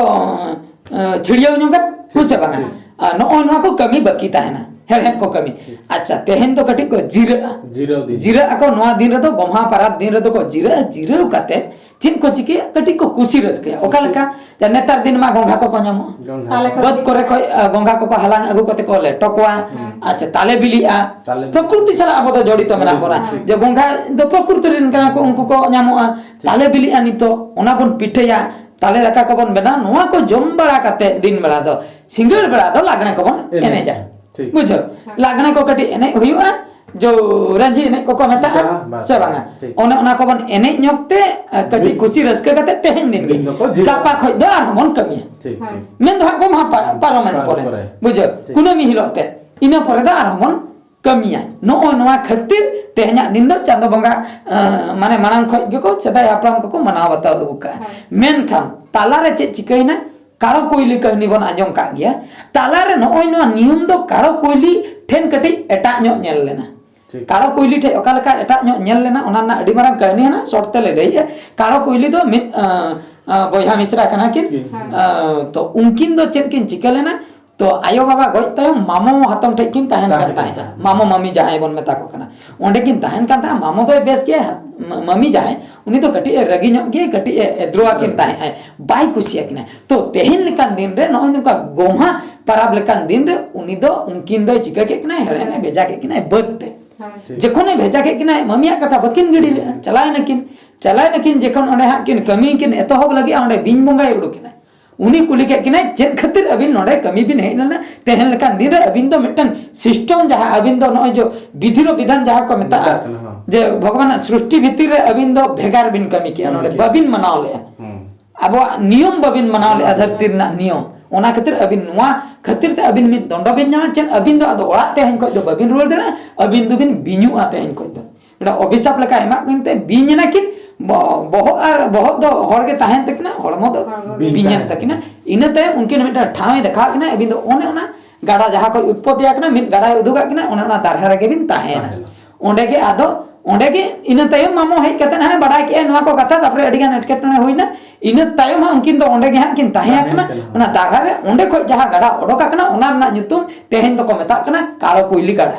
ᱟᱸ, ᱪᱷᱤᱲᱭᱟᱹᱣ ᱧᱚᱜᱟ, ᱦᱮᱸ ᱥᱮ ᱵᱟᱝᱟ? ᱴᱷᱤᱠ᱾ ᱟᱨ ᱱᱚᱜᱼᱚᱭ ᱱᱚᱣᱟ ᱠᱚ ᱠᱟᱹᱢᱤ ᱵᱟᱹᱠᱤ ᱛᱟᱦᱮᱱᱟ, ᱦᱮᱲᱦᱮᱫ ᱠᱚ ᱠᱟᱹᱢᱤ᱾ ᱴᱷᱤᱠ᱾ ᱟᱪᱪᱷᱟ, ᱛᱮᱦᱮᱧ ᱫᱚ ᱠᱟᱹᱴᱤᱡ ᱠᱚ ᱡᱤᱨᱟᱹᱜᱼᱟ᱾ ᱡᱤᱨᱟᱹᱣ ᱫᱤᱱ᱾ ᱡᱤᱨᱟᱹᱜ ᱟᱠᱚ ᱱᱚᱣᱟ ᱫᱤᱱ ᱨᱮᱫᱚ, ᱜᱚᱢᱦᱟ ᱯᱟᱨᱟᱵᱽ ᱫᱤᱱ ᱨᱮᱫᱚ ᱠᱚ ᱡᱤᱨᱟᱹᱜᱼᱟ᱾ ᱡᱤᱨᱟᱹᱣ ᱠᱟᱛᱮ ᱪᱮᱫ ᱠᱚ ᱪᱤᱠᱟᱹᱭᱟ? ᱠᱟᱹᱴᱤᱡ ᱠᱚ ᱠᱩᱥᱤ ᱨᱟᱹᱥᱠᱟᱹᱭᱟ᱾ ᱚᱠᱟ ᱞᱮᱠᱟ? ᱡᱟ ᱱᱮᱛᱟᱨ ᱫᱤᱱ ᱢᱟ ᱜᱚᱸᱜᱷᱟ ᱠᱚᱠᱚ ᱧᱟᱢᱚᱜᱼᱟ᱾ ᱜᱚᱸᱜᱷᱟ᱾ ᱛᱟᱦᱞᱮ ᱠᱚ ᱵᱟᱹᱫᱽ ᱠᱚᱨᱮ ᱠᱷᱚᱡ, ᱟ, ᱜᱚᱸᱜᱷᱟ ᱠᱚᱠᱚ ᱦᱟᱞᱟᱝ ᱟᱹᱜᱩ ᱠᱟᱛᱮ ᱠᱚ ᱞᱮᱴᱚ ᱠᱚᱣᱟ᱾ ᱦᱮᱸ᱾ ᱟᱪᱪᱷᱟ, ᱛᱟᱞᱮ ᱵᱤᱞᱤᱜᱼᱟ᱾ ᱛᱟᱞᱮ ᱵᱤᱞᱤ᱾ ᱯᱨᱚᱠᱨᱤᱛᱤ ᱥᱟᱞᱟᱜ ᱟᱵᱚ ᱫᱚ ᱡᱚᱲᱤᱛᱚ ᱢᱮᱱᱟᱜ ᱵᱚᱱᱟ᱾ ᱴᱷᱤᱠ᱾ ᱡᱮ ᱜᱚᱸᱜᱷᱟ ᱫᱚ ᱯᱨᱚᱠᱨᱤᱛᱤ ᱨᱮᱱ ᱠᱟᱱᱟ ᱠᱚ, ᱩᱱᱠᱩ ᱠᱚ ᱧᱟᱢᱚᱜᱼᱟ᱾ ᱴᱷᱤᱠ᱾ ᱛᱟᱞᱮ ᱵᱤᱞᱤᱜᱼᱟ ᱱᱤᱛᱚᱜ, ᱚᱱᱟ ᱵᱚᱱ ᱯᱤᱴᱷᱟᱹᱭᱟ, ᱛᱟᱞᱮ ᱫᱟᱠᱟ ᱠᱚᱵᱚᱱ ᱵᱮᱱᱟᱣᱟ᱾ ᱱᱚᱣᱟ ᱠᱚ ᱡᱚᱢ ᱵᱟᱲᱟ ᱠᱟᱛᱮ ᱫᱤᱱ ᱵᱮᱲᱟ ᱫᱚ, ᱥᱤᱸᱜᱟᱹᱲ ᱵᱮᱲᱟ ᱫᱚ ᱞᱟᱜᱽᱬᱮ ᱠᱚᱵᱚᱱ ᱮᱱᱮᱡ᱾ ᱮᱱᱮᱡᱟ᱾ ᱴᱷᱤᱠ᱾ ᱵᱩᱡᱷᱟᱹᱣ? ᱦᱮᱸ᱾ ᱞᱟᱜᱽᱬᱮ ᱠᱚ ᱠᱟᱹᱴᱤᱡ ᱮᱱᱮᱡ ᱦᱩᱭᱩᱜᱼᱟ, ᱡᱚ ᱨᱟᱹᱡᱤ ᱮᱱᱮᱡ ᱠᱚᱠᱚ ᱢᱮᱛᱟᱜᱼᱟ, ᱵᱟᱝ, ᱵᱟᱝ᱾ ᱥᱮ ᱵᱟᱝᱟ? ᱴᱷᱤᱠ᱾ ᱚᱱᱮ ᱚᱱᱟ ᱠᱚᱵᱚᱱ ᱮᱱᱮᱡ ᱧᱚᱜ ᱛᱮ, ᱟ, ᱠᱟᱹᱴᱤᱡ ᱢᱤᱫ ᱠᱩᱥᱤ ᱨᱟᱹᱥᱠᱟᱹ ᱠᱟᱛᱮ ᱛᱮᱦᱮᱧ ᱫᱤᱱ ᱜᱮ᱾ ᱫᱤᱱ ᱫᱚᱠᱚ ᱡᱤᱨᱟᱹᱜᱼᱟ᱾ ᱜᱟᱯᱟ ᱠᱷᱚᱡ ᱫᱚ ᱟᱨᱦᱚᱸ ᱵᱚᱱ ᱠᱟᱹᱢᱤᱭᱟ᱾ ᱴᱷᱤᱠ, ᱦᱳᱭ᱾ ᱴᱷᱤᱠ᱾ ᱢᱮᱱ ᱫᱚ ᱦᱟᱸᱜ ᱜᱚᱢᱦᱟ ᱯᱟ-, ᱯᱟᱨᱚᱢᱮᱱ ᱯᱟᱨᱚᱢ ᱯᱚᱨᱮ᱾ ᱯᱚᱨᱮ᱾ ᱵᱩᱡᱷᱟᱹᱣ? ᱴᱷᱤᱠ᱾ ᱠᱩᱱᱟᱹᱢᱤ ᱦᱤᱞᱳᱜ ᱛᱮ᱾ ᱤᱱᱟᱹ ᱯᱚᱨᱮ ᱫᱚ ᱟᱨᱦᱚᱸ ᱵᱚᱱ ᱠᱟᱹᱢᱤᱭᱟ᱾ ᱱᱚᱜᱼᱚᱭ ᱱᱚᱣᱟ ᱠᱷᱟᱹᱛᱤᱨ ᱛᱮᱦᱮᱧᱟᱜ ᱫᱤᱱ ᱫᱚ ᱪᱟᱸᱫᱚ ᱵᱚᱸᱜᱟ, ᱟᱸ, ᱢᱟᱱᱮ ᱢᱟᱲᱟᱝ ᱠᱷᱚᱡ ᱜᱮᱠᱚ ᱥᱮᱫᱟᱭ ᱦᱟᱯᱲᱟᱢ ᱠᱚᱠᱚ ᱢᱟᱱᱟᱣ ᱵᱟᱛᱟᱣ ᱟᱹᱜᱩ ᱠᱟᱜᱼᱟ᱾ ᱦᱳᱭ᱾ ᱢᱮᱱᱠᱷᱟᱱ ᱛᱟᱞᱟᱨᱮ ᱪᱮᱫ ᱪᱤᱠᱟᱹᱭᱮᱱᱟ? ᱠᱟᱲᱚ ᱠᱩᱭᱞᱤ ᱠᱟᱹᱦᱱᱤ ᱵᱚᱱ ᱟᱸᱡᱚᱢ ᱠᱟᱜ ᱜᱮᱭᱟ᱾ ᱛᱟᱞᱟᱨᱮ ᱱᱚᱜᱼᱚᱭ ᱱᱚᱣᱟ ᱱᱤᱭᱚᱢ ᱫᱚ ᱠᱟᱲᱚ ᱠᱩᱭᱞᱤ ᱴᱷᱮᱱ ᱠᱟᱹᱴᱤᱡ ᱮᱴᱟᱜ ᱧᱚᱜ ᱧᱮᱞ ᱞᱮᱱᱟ᱾ ᱴᱷᱤᱠ᱾ ᱠᱟᱲᱚ ᱠᱩᱭᱞᱤ ᱴᱷᱮᱡ ᱚᱠᱟ ᱞᱮᱠᱟ ᱮᱴᱟᱜ ᱧᱚᱜ ᱧᱮᱞ ᱞᱮᱱᱟ, ᱚᱱᱟ ᱨᱮᱱᱟᱜ ᱟᱹᱰᱤ ᱢᱟᱨᱟᱝ ᱠᱟᱹᱦᱱᱤ ᱦᱮᱱᱟᱜ, short ᱛᱮᱞᱮ ᱞᱟᱹᱭᱮᱜᱼᱟ᱾ ᱠᱟᱲᱚ ᱠᱩᱭᱞᱤ ᱫᱚ ᱢᱤᱫ, ᱟᱸ, ᱟᱸ, ᱵᱚᱭᱦᱟ ᱢᱤᱥᱨᱟ ᱠᱟᱱᱟ ᱠᱤᱱ᱾ ᱴᱷᱤᱠ᱾ ᱟᱸ, ᱛᱚ ᱩᱱᱠᱤᱱ ᱫᱚ ᱪᱮᱫ ᱠᱤᱱ ᱪᱤᱠᱟᱹ ᱞᱮᱱᱟ? ᱛᱚ ᱟᱭᱳ ᱵᱟᱵᱟ ᱜᱚᱡ ᱛᱟᱭᱚᱢ ᱢᱟᱢᱚ ᱦᱟᱛᱚᱢ ᱴᱷᱮᱡ ᱠᱤᱱ ᱛᱟᱦᱮᱱ ᱛᱟᱦᱮᱸ ᱠᱟᱱ ᱠᱟᱱᱟ᱾ ᱛᱟᱦᱮᱸᱫᱼᱟ᱾ ᱢᱟᱢᱚ ᱢᱟᱢᱤ ᱡᱟᱦᱟᱸᱭ ᱵᱚᱱ ᱢᱮᱛᱟ ᱠᱚ ᱠᱟᱱᱟ, ᱚᱸᱰᱮ ᱠᱤᱱ ᱛᱟᱦᱮᱱ ᱠᱟᱱ ᱛᱟᱦᱮᱸᱫ᱾ ᱢᱟᱢᱚ ᱫᱚᱭ ᱵᱮᱥ ᱜᱮᱭᱟ, ᱢᱟ-, ᱢᱟᱢᱤ ᱡᱟᱦᱟᱸᱭ, ᱩᱱᱤ ᱫᱚ ᱠᱟᱹᱴᱤᱡ ᱮ ᱨᱟᱹᱜᱤ ᱧᱚᱜ ᱜᱮᱭᱟ, ᱠᱟᱹᱴᱤᱡ ᱮ, ᱮ ᱫᱨᱚᱣᱟ ᱠᱤᱱ ᱦᱳᱭ᱾ ᱛᱟᱦᱮᱸᱫ ᱟᱭ, ᱵᱟᱭ ᱠᱩᱥᱤᱭᱟᱠᱤᱱᱟ᱾ ᱛᱚ ᱛᱮᱦᱮᱧ ᱞᱮᱠᱟᱱ ᱫᱤᱱ ᱨᱮ, ᱱᱚᱜᱼᱚᱭ ᱱᱚᱝᱠᱟ ᱜᱚᱢᱦᱟ ᱯᱟᱨᱟᱵᱽ ᱞᱮᱠᱟᱱ ᱫᱤᱱ ᱨᱮ ᱩᱱᱤ ᱫᱚ, ᱩᱱᱠᱤᱱ ᱫᱚᱭ ᱪᱤᱠᱟᱹ ᱠᱮᱫ ᱠᱤᱱᱟᱭ? ᱦᱮᱲᱦᱮᱫ ᱮ ᱵᱷᱮᱡᱟ ᱠᱮᱫ ᱠᱤᱱᱟᱭ ᱵᱟᱹᱫᱽ ᱛᱮ᱾ ᱦᱳᱭ᱾ ᱡᱚᱠᱷᱚᱱᱮ ᱵᱷᱮᱡᱟ ᱠᱮᱫ ᱠᱤᱱᱟᱭ, ᱢᱟᱹᱢᱤᱭᱟᱜ ᱠᱟᱛᱷᱟ ᱵᱟᱹᱠᱤᱱ ᱜᱤᱰᱤ ᱞᱮᱫᱼᱟ, ᱪᱟᱞᱟᱣ ᱮᱱᱟᱠᱤᱱ᱾ ᱪᱟᱞᱟᱣ ᱮᱱᱟᱠᱤᱱ, ᱡᱚᱠᱷᱚᱱ ᱚᱸᱰᱮ ᱦᱟᱸᱜ ᱠᱤᱱ ᱠᱟᱹᱢᱤ ᱠᱤᱱ ᱮᱛᱚᱦᱚᱵ ᱞᱟᱹᱜᱤᱫ, ᱚᱸᱰᱮ ᱵᱤᱧ ᱵᱚᱸᱜᱟᱭ ᱩᱰᱩᱠ ᱮᱱᱟ᱾ ᱩᱱᱤ ᱠᱩᱞᱤ ᱠᱮᱫ ᱠᱤᱱᱟᱭ, "ᱪᱮᱫ ᱠᱷᱟᱹᱛᱤᱨ ᱟᱹᱵᱤᱱ ᱱᱚᱰᱮ ᱠᱟᱹᱢᱤ ᱵᱤᱱ ᱦᱮᱡ ᱞᱮᱱᱟ? ᱛᱮᱦᱮᱧ ᱞᱮᱠᱟᱱ ᱫᱤᱱ ᱨᱮ ᱟᱹᱵᱤᱱ ᱫᱚ ᱢᱤᱫᱴᱟᱝ system, ᱡᱟᱦᱟᱸ ᱟᱹᱵᱤᱱ ᱫᱚ ᱱᱚᱜᱼᱚᱭ ᱡᱮ ᱵᱤᱫᱷᱤ ᱨᱚ ᱵᱤᱫᱷᱟᱱ ᱡᱟᱦᱟᱸ ᱠᱚ ᱢᱮᱛᱟᱜᱼᱟ, ᱢᱮᱛᱟᱜ ᱠᱟᱱᱟ, ᱦᱚᱸ᱾ ᱡᱮ ᱵᱷᱚᱜᱚᱵᱟᱱᱟᱜ ᱥᱨᱤᱥᱴᱤ ᱵᱷᱤᱛᱤᱨ ᱨᱮ ᱟᱹᱵᱤᱱ ᱫᱚ ᱵᱷᱮᱜᱟᱨ ᱵᱤᱱ ᱠᱟᱹᱢᱤ ᱠᱮᱜᱼᱟ, ᱦᱩᱸ, ᱱᱚᱰᱮ ᱴᱷᱤᱠ᱾ ᱵᱟᱹᱵᱤᱱ ᱢᱟᱱᱟᱣ ᱞᱮᱜᱼᱟ᱾ ᱦᱩᱸ᱾ ᱟᱵᱚᱣᱟᱜ ᱱᱤᱭᱚᱢ ᱵᱟᱹᱵᱤᱱ ᱢᱟᱱᱟᱣ ᱞᱮᱜᱼᱟ, ᱦᱩᱸ᱾ ᱫᱷᱟᱹᱨᱛᱤ ᱨᱮᱱᱟᱜ ᱱᱤᱭᱚᱢ᱾ ᱚᱱᱟ ᱠᱷᱟᱹᱛᱤᱨ ᱟᱹᱵᱤᱱ ᱱᱚᱣᱟ ᱠᱷᱟᱹᱛᱤᱨ ᱛᱮ ᱟᱹᱵᱤᱱ ᱢᱤᱫ ᱫᱚᱱᱰᱚ ᱵᱤᱱ ᱧᱟᱢᱟ, ᱪᱮᱫ ᱟᱹᱵᱤᱱ ᱫᱚ ᱟᱫᱚ ᱚᱲᱟᱜ ᱛᱮᱦᱮᱧ ᱠᱷᱚᱱ ᱫᱚ ᱵᱟᱹᱵᱤᱱ ᱨᱩᱣᱟᱹᱲ ᱫᱟᱲᱮᱭᱟᱜᱼᱟ, ᱟᱹᱵᱤᱱ ᱫᱚᱵᱤᱱ ᱵᱤᱧᱩᱜᱼᱟ ᱛᱮᱦᱮᱧ ᱠᱷᱚᱱ ᱫᱚ᱾ ᱢᱤᱫᱴᱟᱝ ᱚᱵᱷᱤᱥᱟᱯ ᱞᱮᱠᱟ ᱮᱢᱟᱜ ᱠᱤᱱ ᱛᱮ ᱵᱤᱧ ᱮᱱᱟ ᱠᱤᱱ, ᱵᱚ-, ᱵᱚᱦᱚᱜ ᱟᱨ ᱵᱚᱦᱚᱜ ᱫᱚ ᱦᱚᱲ ᱜᱮ ᱛᱟᱦᱮᱱ ᱛᱟᱹᱠᱤᱱᱟ, ᱦᱚᱲᱢᱚ ᱫᱚ ᱦᱚᱲᱢᱚ ᱵᱤᱧ ᱵᱤᱧ ᱮᱱ ᱛᱟᱦᱮᱱ ᱛᱟᱹᱠᱤᱱᱟ᱾ ᱛᱟᱹᱠᱤᱱᱟ᱾ ᱤᱱᱟᱹ ᱛᱟᱭᱚᱢ ᱩᱱᱠᱤᱱ ᱢᱤᱫᱴᱟᱝ ᱴᱷᱟᱶ ᱮ ᱫᱮᱠᱷᱟᱣᱟᱫ ᱠᱤᱱᱟ, ᱟᱹᱵᱤᱱ ᱫᱚ ᱚᱱᱮ ᱚᱱᱟ ᱜᱟᱰᱟ ᱡᱟᱦᱟᱸ ᱠᱷᱚᱱ ᱩᱛᱯᱚᱛᱛᱤ ᱟᱠᱟᱱᱟ, ᱢᱤᱫ ᱜᱟᱰᱟᱭ ᱩᱫᱩᱜᱟᱜ ᱠᱤᱱᱟ, ᱚᱱᱮ ᱚᱱᱟ ᱫᱟᱨᱦᱟ ᱨᱮᱜᱮ ᱵᱤᱱ ᱛᱟᱦᱮᱸᱭᱮᱱᱟ᱾ ᱛᱟᱦᱮᱸᱱᱟ᱾ ᱚᱸᱰᱮ ᱜᱮ ᱟᱫᱚ, ᱚᱸᱰᱮ ᱜᱮ ᱤᱱᱟᱹ ᱛᱟᱭᱚᱢ ᱢᱟᱢᱚ ᱦᱮᱡ ᱠᱟᱛᱮ ᱦᱟᱱᱮ ᱵᱟᱰᱟᱭ ᱠᱮᱜᱼᱟᱭ ᱱᱚᱣᱟ ᱠᱚ ᱠᱟᱛᱷᱟ, ᱛᱟᱨᱯᱚᱨᱮ ᱟᱹᱰᱤ ᱜᱟᱱ ᱮᱴᱠᱮᱴᱚᱬᱮ ᱦᱩᱭᱱᱟ᱾ ᱤᱱᱟᱹ ᱛᱟᱭᱚᱢ ᱦᱟᱸᱜ ᱩᱱᱠᱤᱱ ᱫᱚ ᱚᱸᱰᱮ ᱜᱮ ᱦᱟᱸᱜ ᱠᱤᱱ ᱛᱟᱦᱮᱸ ᱛᱟᱦᱮᱸ ᱟᱠᱟᱱᱟ᱾ ᱠᱟᱱᱟ᱾ ᱚᱱᱟ ᱫᱟᱨᱦᱟ ᱨᱮ ᱚᱸᱰᱮ ᱠᱷᱚᱱ ᱡᱟᱦᱟᱸ ᱜᱟᱰᱟ ᱚᱰᱚᱠ ᱟᱠᱟᱱᱟ, ᱚᱱᱟ ᱨᱮᱱᱟᱜ ᱧᱩᱛᱩᱢ ᱛᱮᱦᱮᱧ ᱫᱚᱠᱚ ᱢᱮᱛᱟᱜ ᱠᱟᱱᱟ ᱠᱟᱲᱚ ᱠᱩᱭᱞᱤ ᱜᱟᱰᱟ᱾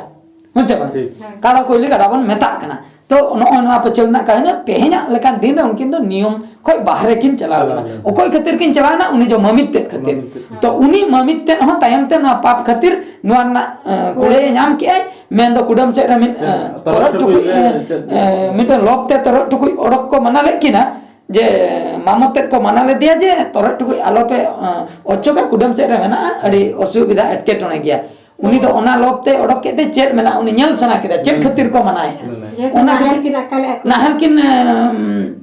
ᱦᱮᱸ ᱥᱮ ᱵᱟᱝ? ᱴᱷᱤᱠ᱾ ᱦᱮᱸ᱾ ᱠᱟᱲᱚ ᱠᱩᱭᱞᱤ ᱜᱟᱰᱟ ᱵᱚᱱ ᱢᱮᱛᱟᱜ ᱠᱟᱱᱟ᱾ ᱛᱚ, ᱱᱚᱜᱼᱚᱭ ᱱᱚᱣᱟ ᱯᱟᱹᱪᱷᱟᱹ ᱨᱮᱱᱟᱜ ᱠᱟᱹᱦᱱᱤ, ᱛᱮᱦᱮᱧᱟᱜ ᱞᱮᱠᱟᱱ ᱫᱤᱱ ᱨᱮ ᱩᱱᱠᱤᱱ ᱫᱚ ᱱᱤᱭᱚᱢ ᱠᱷᱚᱱ ᱵᱟᱦᱨᱮ ᱠᱤᱱ ᱪᱟᱞᱟᱣ ᱞᱮᱱᱟ᱾ ᱦᱮᱸ᱾ ᱚᱠᱚᱭ ᱠᱷᱟᱹᱛᱤᱨ ᱠᱤᱱ ᱪᱟᱞᱟᱣ ᱮᱱᱟ? ᱩᱱᱤ ᱫᱚ ᱢᱟᱹᱢᱤᱛ ᱛᱮᱫ ᱠᱷᱟᱹᱛᱤᱨ᱾ ᱢᱟᱹᱢᱤᱛ ᱛᱮᱫ᱾ ᱛᱚ, ᱩᱱᱤ ᱢᱟᱹᱢᱤᱛ ᱛᱮᱫ ᱦᱚᱸ ᱛᱟᱭᱚᱢ ᱛᱮ ᱱᱚᱣᱟ ᱯᱟᱯ ᱠᱷᱟᱹᱛᱤᱨ ᱱᱚᱣᱟ ᱨᱮᱱᱟᱜ, ᱮ, ᱠᱩᱲᱟᱹᱭᱮ ᱧᱟᱢ ᱠᱮᱜᱼᱟᱭ᱾ ᱢᱮᱱᱫᱚ ᱠᱩᱰᱟᱹᱢ ᱥᱮᱫ ᱨᱮ ᱢᱤᱫ, ᱪᱮᱫ? ᱮ, ᱛᱚᱨᱚᱡ ᱛᱚᱨᱚᱡ ᱴᱩᱠᱩᱡ, ᱴᱩᱠᱩᱡ, ᱮ, ᱮ, ᱪᱮᱫ? ᱮ, ᱢᱤᱫᱴᱮᱱ ᱞᱚᱵ ᱛᱮ ᱛᱚᱨᱚᱡ ᱴᱩᱠᱩᱡ ᱚᱰᱚᱠ ᱠᱚ ᱢᱟᱱᱟ ᱞᱮᱫ ᱠᱤᱱᱟ᱾ ᱡᱮ ᱢᱟᱢᱚ ᱛᱮᱫ ᱠᱚ ᱢᱟᱱᱟ ᱞᱮᱫᱮᱭᱟ ᱡᱮ ᱛᱚᱨᱚᱡ ᱴᱩᱠᱩᱡ ᱟᱞᱚᱯᱮ, ᱮᱸ, ᱚᱪᱚᱜᱟ, ᱠᱩᱰᱟᱹᱢ ᱥᱮᱫ ᱨᱮ ᱢᱮᱱᱟᱜᱼᱟ, ᱟᱹᱰᱤ ᱚᱥᱩᱵᱤᱫᱷᱟ, ᱮᱴᱠᱮᱴᱚᱬᱮ ᱜᱮᱭᱟ᱾ ᱩᱱᱤ ᱫᱚ ᱚᱱᱟ ᱞᱚᱵ ᱛᱮ ᱚᱰᱚᱠ ᱠᱮᱫ ᱛᱮ ᱪᱮᱫ ᱢᱮᱱᱟᱜᱼᱟ, ᱩᱱᱤ ᱧᱮᱞ ᱥᱟᱱᱟ ᱠᱮᱫᱟ, ᱪᱮᱫ ᱦᱩᱸ᱾ ᱠᱷᱟᱹᱛᱤᱨ ᱠᱚ ᱢᱟᱱᱟᱭᱮᱫᱼᱟ? ᱢᱟᱱᱟᱭᱮᱫᱼᱟ᱾ ᱡᱮᱦᱮᱛᱩ ᱚᱱᱟ ᱱᱟᱦᱮᱞ ᱠᱷᱟᱹᱛᱤᱨ ᱠᱤᱱ ᱟᱠᱟᱞᱮᱫᱼᱟ ᱠᱚ᱾ ᱱᱟᱦᱮᱞ ᱠᱤᱱ, ᱮᱸ,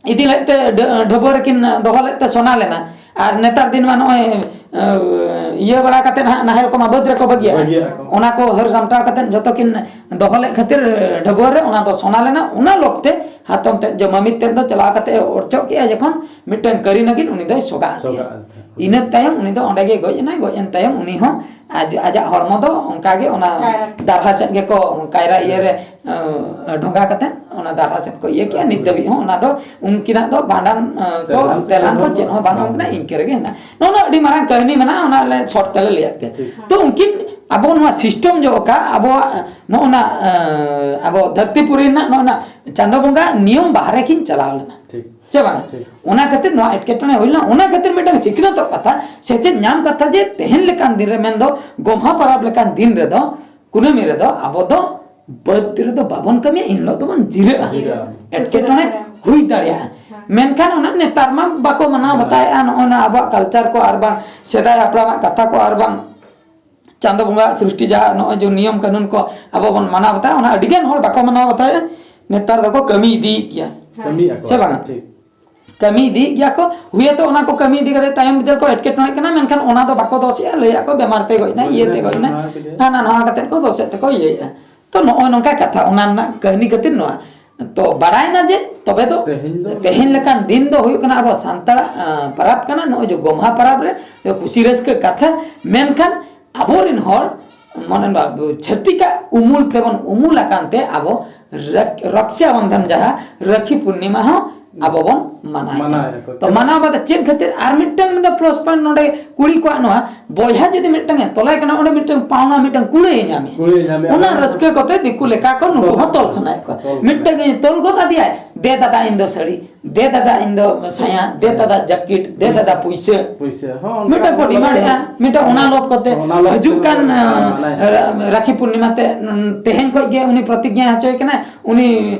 ᱤᱫᱤ ᱞᱮᱫ ᱛᱮ ᱰᱟᱹ-, ᱰᱷᱟᱹᱵᱟᱹ ᱨᱮᱠᱤᱱ ᱫᱚᱦᱚ ᱞᱮᱫ ᱛᱮ ᱥᱚᱱᱟ ᱞᱮᱱᱟ᱾ ᱟᱨ ᱱᱮᱛᱟᱨ ᱫᱤᱱ ᱢᱟ ᱱᱚᱜᱼᱚᱭ, ᱮᱸ, ᱤᱭᱟᱹ ᱵᱟᱲᱟ ᱠᱟᱛᱮᱫ ᱦᱟᱸᱜ ᱱᱟᱦᱮᱞ ᱠᱚᱢᱟ ᱵᱟᱹᱫᱽ ᱨᱮᱠᱚ ᱵᱟᱹᱜᱤᱭᱟᱜᱼᱟ᱾ ᱵᱟᱹᱜᱤᱭᱟᱜᱼᱟ ᱠᱚ᱾ ᱚᱱᱟ ᱠᱚ ᱦᱟᱹᱨ ᱥᱟᱢᱴᱟᱣ ᱠᱟᱛᱮᱫ ᱡᱚᱛᱚ ᱠᱤᱱ ᱫᱚᱦᱚ ᱞᱮᱫ ᱠᱷᱟᱹᱛᱤᱨ ᱰᱷᱟᱹᱵᱟᱹ ᱨᱮ ᱚᱱᱟ ᱫᱚ ᱥᱚᱱᱟ ᱞᱮᱱᱟ᱾ ᱚᱱᱟ ᱞᱚᱵ ᱛᱮ ᱦᱟᱛᱚᱢ ᱛᱮᱫ ᱡᱚ ᱢᱟᱹᱢᱤ ᱛᱮᱫ ᱫᱚ ᱪᱟᱞᱟᱣ ᱠᱟᱛᱮ ᱮ ᱚᱨᱪᱚᱜ ᱠᱮᱜᱼᱟ ᱡᱚᱠᱷᱚᱱ, ᱢᱤᱫᱴᱟᱝ ᱠᱟᱹᱨᱤ ᱱᱟᱹᱜᱤᱱ ᱩᱱᱤ ᱫᱚᱭ ᱥᱚᱜᱟ ᱟᱫᱮᱭᱟ᱾ ᱥᱚᱜᱟ ᱟᱫᱮᱭᱟ᱾ ᱤᱱᱟᱹ ᱛᱟᱭᱚᱢ ᱩᱱᱤ ᱫᱚ ᱚᱸᱰᱮ ᱜᱮ ᱜᱚᱡ ᱮᱱᱟᱭ᱾ ᱜᱚᱡ ᱮᱱ ᱛᱟᱭᱚᱢ ᱩᱱᱤ ᱦᱚᱸ ᱟᱡ, ᱟᱡᱟᱜ ᱦᱚᱲᱢᱚ ᱫᱚ ᱚᱱᱠᱟ ᱜᱮ ᱚᱱᱟ ᱠᱟᱭᱨᱟ᱾ ᱫᱟᱨᱦᱟ ᱥᱮᱫ ᱜᱮᱠᱚ ᱠᱟᱭᱨᱟ ᱤᱭᱟᱹ ᱨᱮ, ᱮᱸ, ᱰᱷᱚᱸᱜᱟ ᱠᱟᱛᱮ ᱚᱱᱟ ᱫᱟᱨᱦᱟ ᱥᱮᱫ ᱠᱚ ᱤᱭᱟᱹ ᱠᱮᱜᱼᱟ᱾ ᱱᱤᱛ ᱫᱷᱟᱹᱵᱤᱡ ᱦᱚᱸ ᱚᱱᱟ ᱫᱚ ᱩᱱᱠᱤᱱᱟᱜ ᱫᱚ ᱵᱷᱟᱸᱰᱟᱱ, ᱮᱸ, ᱠᱚ ᱛᱮᱞᱦᱟᱱ ᱥᱮ ᱛᱮᱞᱦᱟᱱ ᱠᱚ ᱪᱮᱫ ᱪᱮᱫ ᱦᱚᱸ ᱦᱚᱸ ᱵᱟᱝ ᱵᱟᱝ᱾ ᱦᱩᱭ ᱠᱟᱱᱟ, ᱤᱱᱠᱟᱹ ᱨᱮᱜᱮ ᱦᱮᱱᱟᱜᱼᱟ᱾ ᱱᱚᱜᱼᱚ ᱱᱚᱣᱟ ᱟᱹᱰᱤ ᱢᱟᱨᱟᱝ ᱠᱟᱹᱦᱱᱤ ᱢᱮᱱᱟᱜᱼᱟ, ᱚᱱᱟ ᱞᱮ short ᱛᱮᱞᱮ ᱞᱟᱹᱭᱟᱫ ᱯᱮᱭᱟ᱾ ᱴᱷᱤᱠ᱾ ᱛᱚ ᱩᱱᱠᱤᱱ ᱟᱵᱚ ᱱᱚᱣᱟ system ᱡᱚ ᱚᱠᱟ ᱟᱵᱚᱣᱟᱜ ᱱᱚᱜᱼᱚ ᱱᱟ, ᱮᱸ, ᱟᱵᱚ ᱫᱷᱟᱹᱨᱛᱤ ᱯᱩᱨᱤ ᱨᱮᱱᱟᱜ ᱱᱚᱜᱼᱚ ᱱᱟ ᱪᱟᱸᱫᱚ ᱵᱚᱸᱜᱟ ᱱᱤᱭᱚᱢ ᱵᱟᱦᱨᱮ ᱠᱤᱱ ᱪᱟᱞᱟᱣ ᱞᱮᱱᱟ᱾ ᱴᱷᱤᱠ᱾ ᱥᱮ ᱵᱟᱝ? ᱴᱷᱤᱠ᱾ ᱚᱱᱟ ᱠᱷᱟᱹᱛᱤᱨ ᱱᱚᱣᱟ ᱮᱴᱠᱮᱴᱚᱬᱮ ᱦᱩᱭ ᱞᱮᱱᱟ᱾ ᱚᱱᱟ ᱠᱷᱟᱹᱛᱤᱨ ᱢᱤᱫᱴᱟᱝ ᱥᱤᱠᱷᱱᱟᱹᱛᱚᱜ ᱠᱟᱛᱷᱟ, ᱥᱮᱪᱮᱫ ᱧᱟᱢ ᱠᱟᱛᱷᱟ ᱡᱮ ᱛᱮᱦᱮᱧ ᱞᱮᱠᱟᱱ ᱫᱤᱱ ᱨᱮ, ᱢᱮᱱᱫᱚ ᱜᱚᱢᱦᱟ ᱯᱚᱨᱚᱵᱽ ᱞᱮᱠᱟᱱ ᱫᱤᱱ ᱨᱮᱫᱚ, ᱠᱩᱱᱟᱹᱢᱤ ᱨᱮᱫᱚ ᱟᱵᱚ ᱫᱚ ᱵᱟᱹᱫᱽ ᱨᱮᱫᱚ ᱵᱟᱵᱚᱱ ᱠᱟᱹᱢᱤᱭᱟ, ᱮᱱ ᱦᱤᱞᱳᱜ ᱫᱚᱵᱚᱱ ᱡᱤᱨᱟᱹᱜᱼᱟ᱾ ᱡᱤᱨᱟᱹᱜᱼᱟ᱾ ᱮᱴᱠᱮᱴᱚᱬᱮ ᱦᱩᱭ ᱫᱟᱲᱮᱭᱟᱜᱼᱟ᱾ ᱦᱮᱸ᱾ ᱢᱮᱱᱠᱷᱟᱱ ᱚᱱᱟ ᱱᱮᱛᱟᱨ ᱢᱟ ᱵᱟᱠᱚ ᱢᱟᱱᱟᱣ ᱵᱟᱛᱟᱣᱮᱫᱼᱟ, ᱱᱚᱜᱼᱚᱭ ᱱᱟ ᱟᱵᱚᱣᱟᱜ ᱠᱟᱞᱪᱟᱨ ᱠᱚ ᱟᱨ ᱵᱟᱝ ᱥᱮᱫᱟᱭ ᱦᱟᱯᱲᱟᱢᱟᱜ ᱠᱟᱛᱷᱟ ᱠᱚ ᱟᱨ ᱵᱟᱝ ᱪᱟᱸᱫᱚ ᱵᱚᱸᱜᱟ ᱥᱨᱤᱥᱴᱤ ᱡᱟᱦᱟᱸ ᱱᱚᱜᱼᱚᱭ ᱡᱮ ᱱᱤᱭᱚᱢ ᱠᱟᱹᱱᱩᱱ ᱠᱚ ᱟᱵᱚ ᱵᱚᱱ ᱢᱟᱱᱟᱣ ᱵᱟᱛᱟᱣᱟ, ᱚᱱᱟ ᱟᱹᱰᱤ ᱜᱟᱱ ᱦᱚᱲ ᱵᱟᱠᱚ ᱢᱟᱱᱟᱣ ᱵᱟᱛᱟᱣᱮᱫᱼᱟ᱾ ᱱᱮᱛᱟᱨ ᱫᱚᱠᱚ ᱠᱟᱹᱢᱤ ᱤᱫᱤᱭᱮᱫ ᱜᱮᱭᱟ᱾ ᱠᱟᱹᱢᱤᱭᱮᱫᱼᱟ ᱠᱚ᱾ ᱥᱮ ᱵᱟᱝᱟ? ᱴᱷᱤᱠ᱾ ᱠᱟᱹᱢᱤ ᱤᱫᱤᱭᱮᱫ ᱜᱮᱭᱟ ᱠᱚ, ᱦᱩᱭᱛᱚ ᱚᱱᱟ ᱠᱚ ᱠᱟᱹᱢᱤ ᱤᱫᱤ ᱠᱟᱛᱮ ᱛᱟᱭᱚᱢ ᱵᱤᱫᱟᱹᱞ ᱠᱚ ᱮᱴᱠᱮᱴᱚᱬᱮᱜ ᱠᱟᱱᱟ, ᱢᱮᱱᱠᱷᱟᱱ ᱚᱱᱟ ᱫᱚ ᱵᱟᱠᱚ ᱫᱚᱥᱮᱜᱼᱟ, ᱞᱟᱹᱭᱮᱫᱼᱟ ᱠᱚ ᱵᱮᱢᱟᱨ ᱛᱮ ᱜᱚᱡ ᱮᱱᱟ, ᱤᱭᱟᱹ ᱛᱮ ᱜᱚᱡ ᱮᱱᱟ, ᱦᱟᱱᱟ ᱱᱚᱣᱟ ᱠᱟᱛᱮ ᱠᱚ ᱫᱚᱥᱮᱫ ᱛᱮᱠᱚ ᱤᱭᱟᱹᱭᱮᱫᱼᱟ᱾ ᱛᱚ ᱱᱚᱜᱼᱚᱭ ᱱᱚᱝᱠᱟ ᱠᱟᱛᱷᱟ, ᱚᱱᱟ ᱨᱮᱱᱟᱜ ᱠᱟᱹᱦᱱᱤ ᱠᱷᱟᱹᱛᱤᱨ ᱱᱚᱣᱟ᱾ ᱛᱚ ᱵᱟᱲᱟᱭᱱᱟ ᱡᱮ ᱛᱚᱵᱮ ᱫᱚ ᱛᱮᱦᱮᱧ ᱫᱚ ᱛᱮᱦᱮᱧ ᱞᱮᱠᱟᱱ ᱫᱤᱱ ᱫᱚ ᱦᱩᱭᱩᱜ ᱠᱟᱱᱟ ᱟᱵᱚ ᱥᱟᱱᱛᱟᱲᱟᱜ, ᱟᱸ, ᱯᱟᱨᱟᱵᱽ ᱠᱟᱱᱟ, ᱱᱚᱜᱼᱚᱭ ᱡᱮ ᱜᱚᱢᱦᱟ ᱯᱟᱨᱟᱵᱽ ᱨᱮ ᱠᱩᱥᱤ ᱨᱟᱹᱥᱠᱟᱹ ᱠᱟᱛᱷᱟ, ᱢᱮᱱᱠᱷᱟᱱ ᱟᱵᱚᱨᱮᱱ ᱦᱚᱲ ᱢᱟᱱᱮ ᱱᱚᱣᱟ ᱪᱷᱟᱹᱛᱤᱠᱟᱜ ᱩᱢᱩᱞ ᱛᱮᱵᱚᱱ ᱩᱢᱩᱞ ᱟᱠᱟᱱ ᱛᱮ ᱟᱵᱚ ᱨᱟᱠ-, ᱨᱚᱠᱥᱟ ᱵᱚᱱᱫᱷᱚᱱ ᱡᱟᱦᱟᱸ ᱨᱟᱹᱠᱷᱤ ᱯᱩᱨᱱᱤᱢᱟ ᱦᱚᱸ ᱟᱵᱚ ᱵᱚᱱ ᱢᱟᱱᱟᱣᱮᱫᱼᱟ᱾ ᱢᱟᱱᱟᱣᱮᱫᱼᱟ ᱠᱚ᱾ ᱛᱚ ᱢᱟᱱᱟᱣ ᱵᱟᱫᱮ ᱪᱮᱫ ᱠᱷᱟᱹᱛᱤᱨ? ᱟᱨ ᱢᱤᱫᱴᱟᱝ ᱢᱤᱫᱴᱟᱝ plus point ᱱᱚᱰᱮ ᱠᱩᱲᱤ ᱠᱚᱣᱟᱜ ᱱᱚᱣᱟ ᱵᱚᱭᱦᱟ ᱡᱩᱫᱤ ᱢᱤᱫᱴᱟᱝ ᱮ ᱛᱚᱞᱟᱭ ᱠᱟᱱᱟ, ᱚᱸᱰᱮ ᱢᱤᱫᱴᱟᱝ ᱯᱟᱣᱱᱟ ᱢᱤᱫᱴᱟᱝ ᱠᱩᱲᱟᱹᱭ ᱧᱟᱢᱮ᱾ ᱠᱩᱲᱟᱹᱭ ᱧᱟᱢᱮ᱾ ᱚᱱᱟ ᱨᱟᱹᱥᱠᱟᱹ ᱠᱚᱛᱮ ᱫᱤᱠᱩ ᱞᱮᱠᱟ ᱠᱚ ᱱᱩᱠᱩ ᱦᱚᱸ ᱛᱚᱞ ᱥᱟᱱᱟᱭᱮᱫ ᱠᱚᱣᱟ᱾ ᱛᱚᱞ ᱢᱤᱫᱴᱟᱝ ᱮ ᱛᱚᱞ ᱜᱚᱫ ᱟᱫᱮᱭᱟᱭ, "ᱫᱮ ᱫᱟᱫᱟ ᱤᱧ ᱫᱚ ᱥᱟᱹᱲᱤ, ᱫᱮ ᱫᱟᱫᱟ ᱤᱧ ᱫᱚ ᱥᱟᱭᱟ, ᱫᱮ ᱫᱟᱫᱟ ᱡᱟᱹᱠᱤᱴ, ᱫᱮ ᱫᱟᱫᱟ ᱯᱩᱭᱥᱟᱹ᱾" ᱯᱩᱭᱥᱟᱹ ᱦᱚᱸ ᱚᱱᱠᱟ ᱢᱤᱫᱴᱟᱝ ᱠᱚ ᱵᱚᱞᱮ ᱰᱤᱢᱟᱱᱰᱮᱜᱼᱟ, ᱢᱤᱫᱴᱟᱝ ᱚᱱᱟ ᱞᱚᱵ ᱠᱚᱛᱮ ᱚᱱᱟ ᱞᱚᱵ ᱦᱤᱡᱩᱜ ᱠᱚᱛᱮ ᱠᱟᱱ, ᱢᱟᱱᱮ ᱨᱟ-, ᱨᱟᱠᱷᱤ ᱯᱩᱨᱱᱤᱢᱟ ᱛᱮ, ᱩᱸ, ᱛᱮᱦᱮᱧ ᱠᱷᱚᱡ ᱜᱮ ᱩᱱᱤ ᱯᱨᱚᱛᱤᱡᱽᱧᱟ ᱦᱚᱪᱚᱭ ᱠᱟᱱᱟᱭ, ᱩᱱᱤ,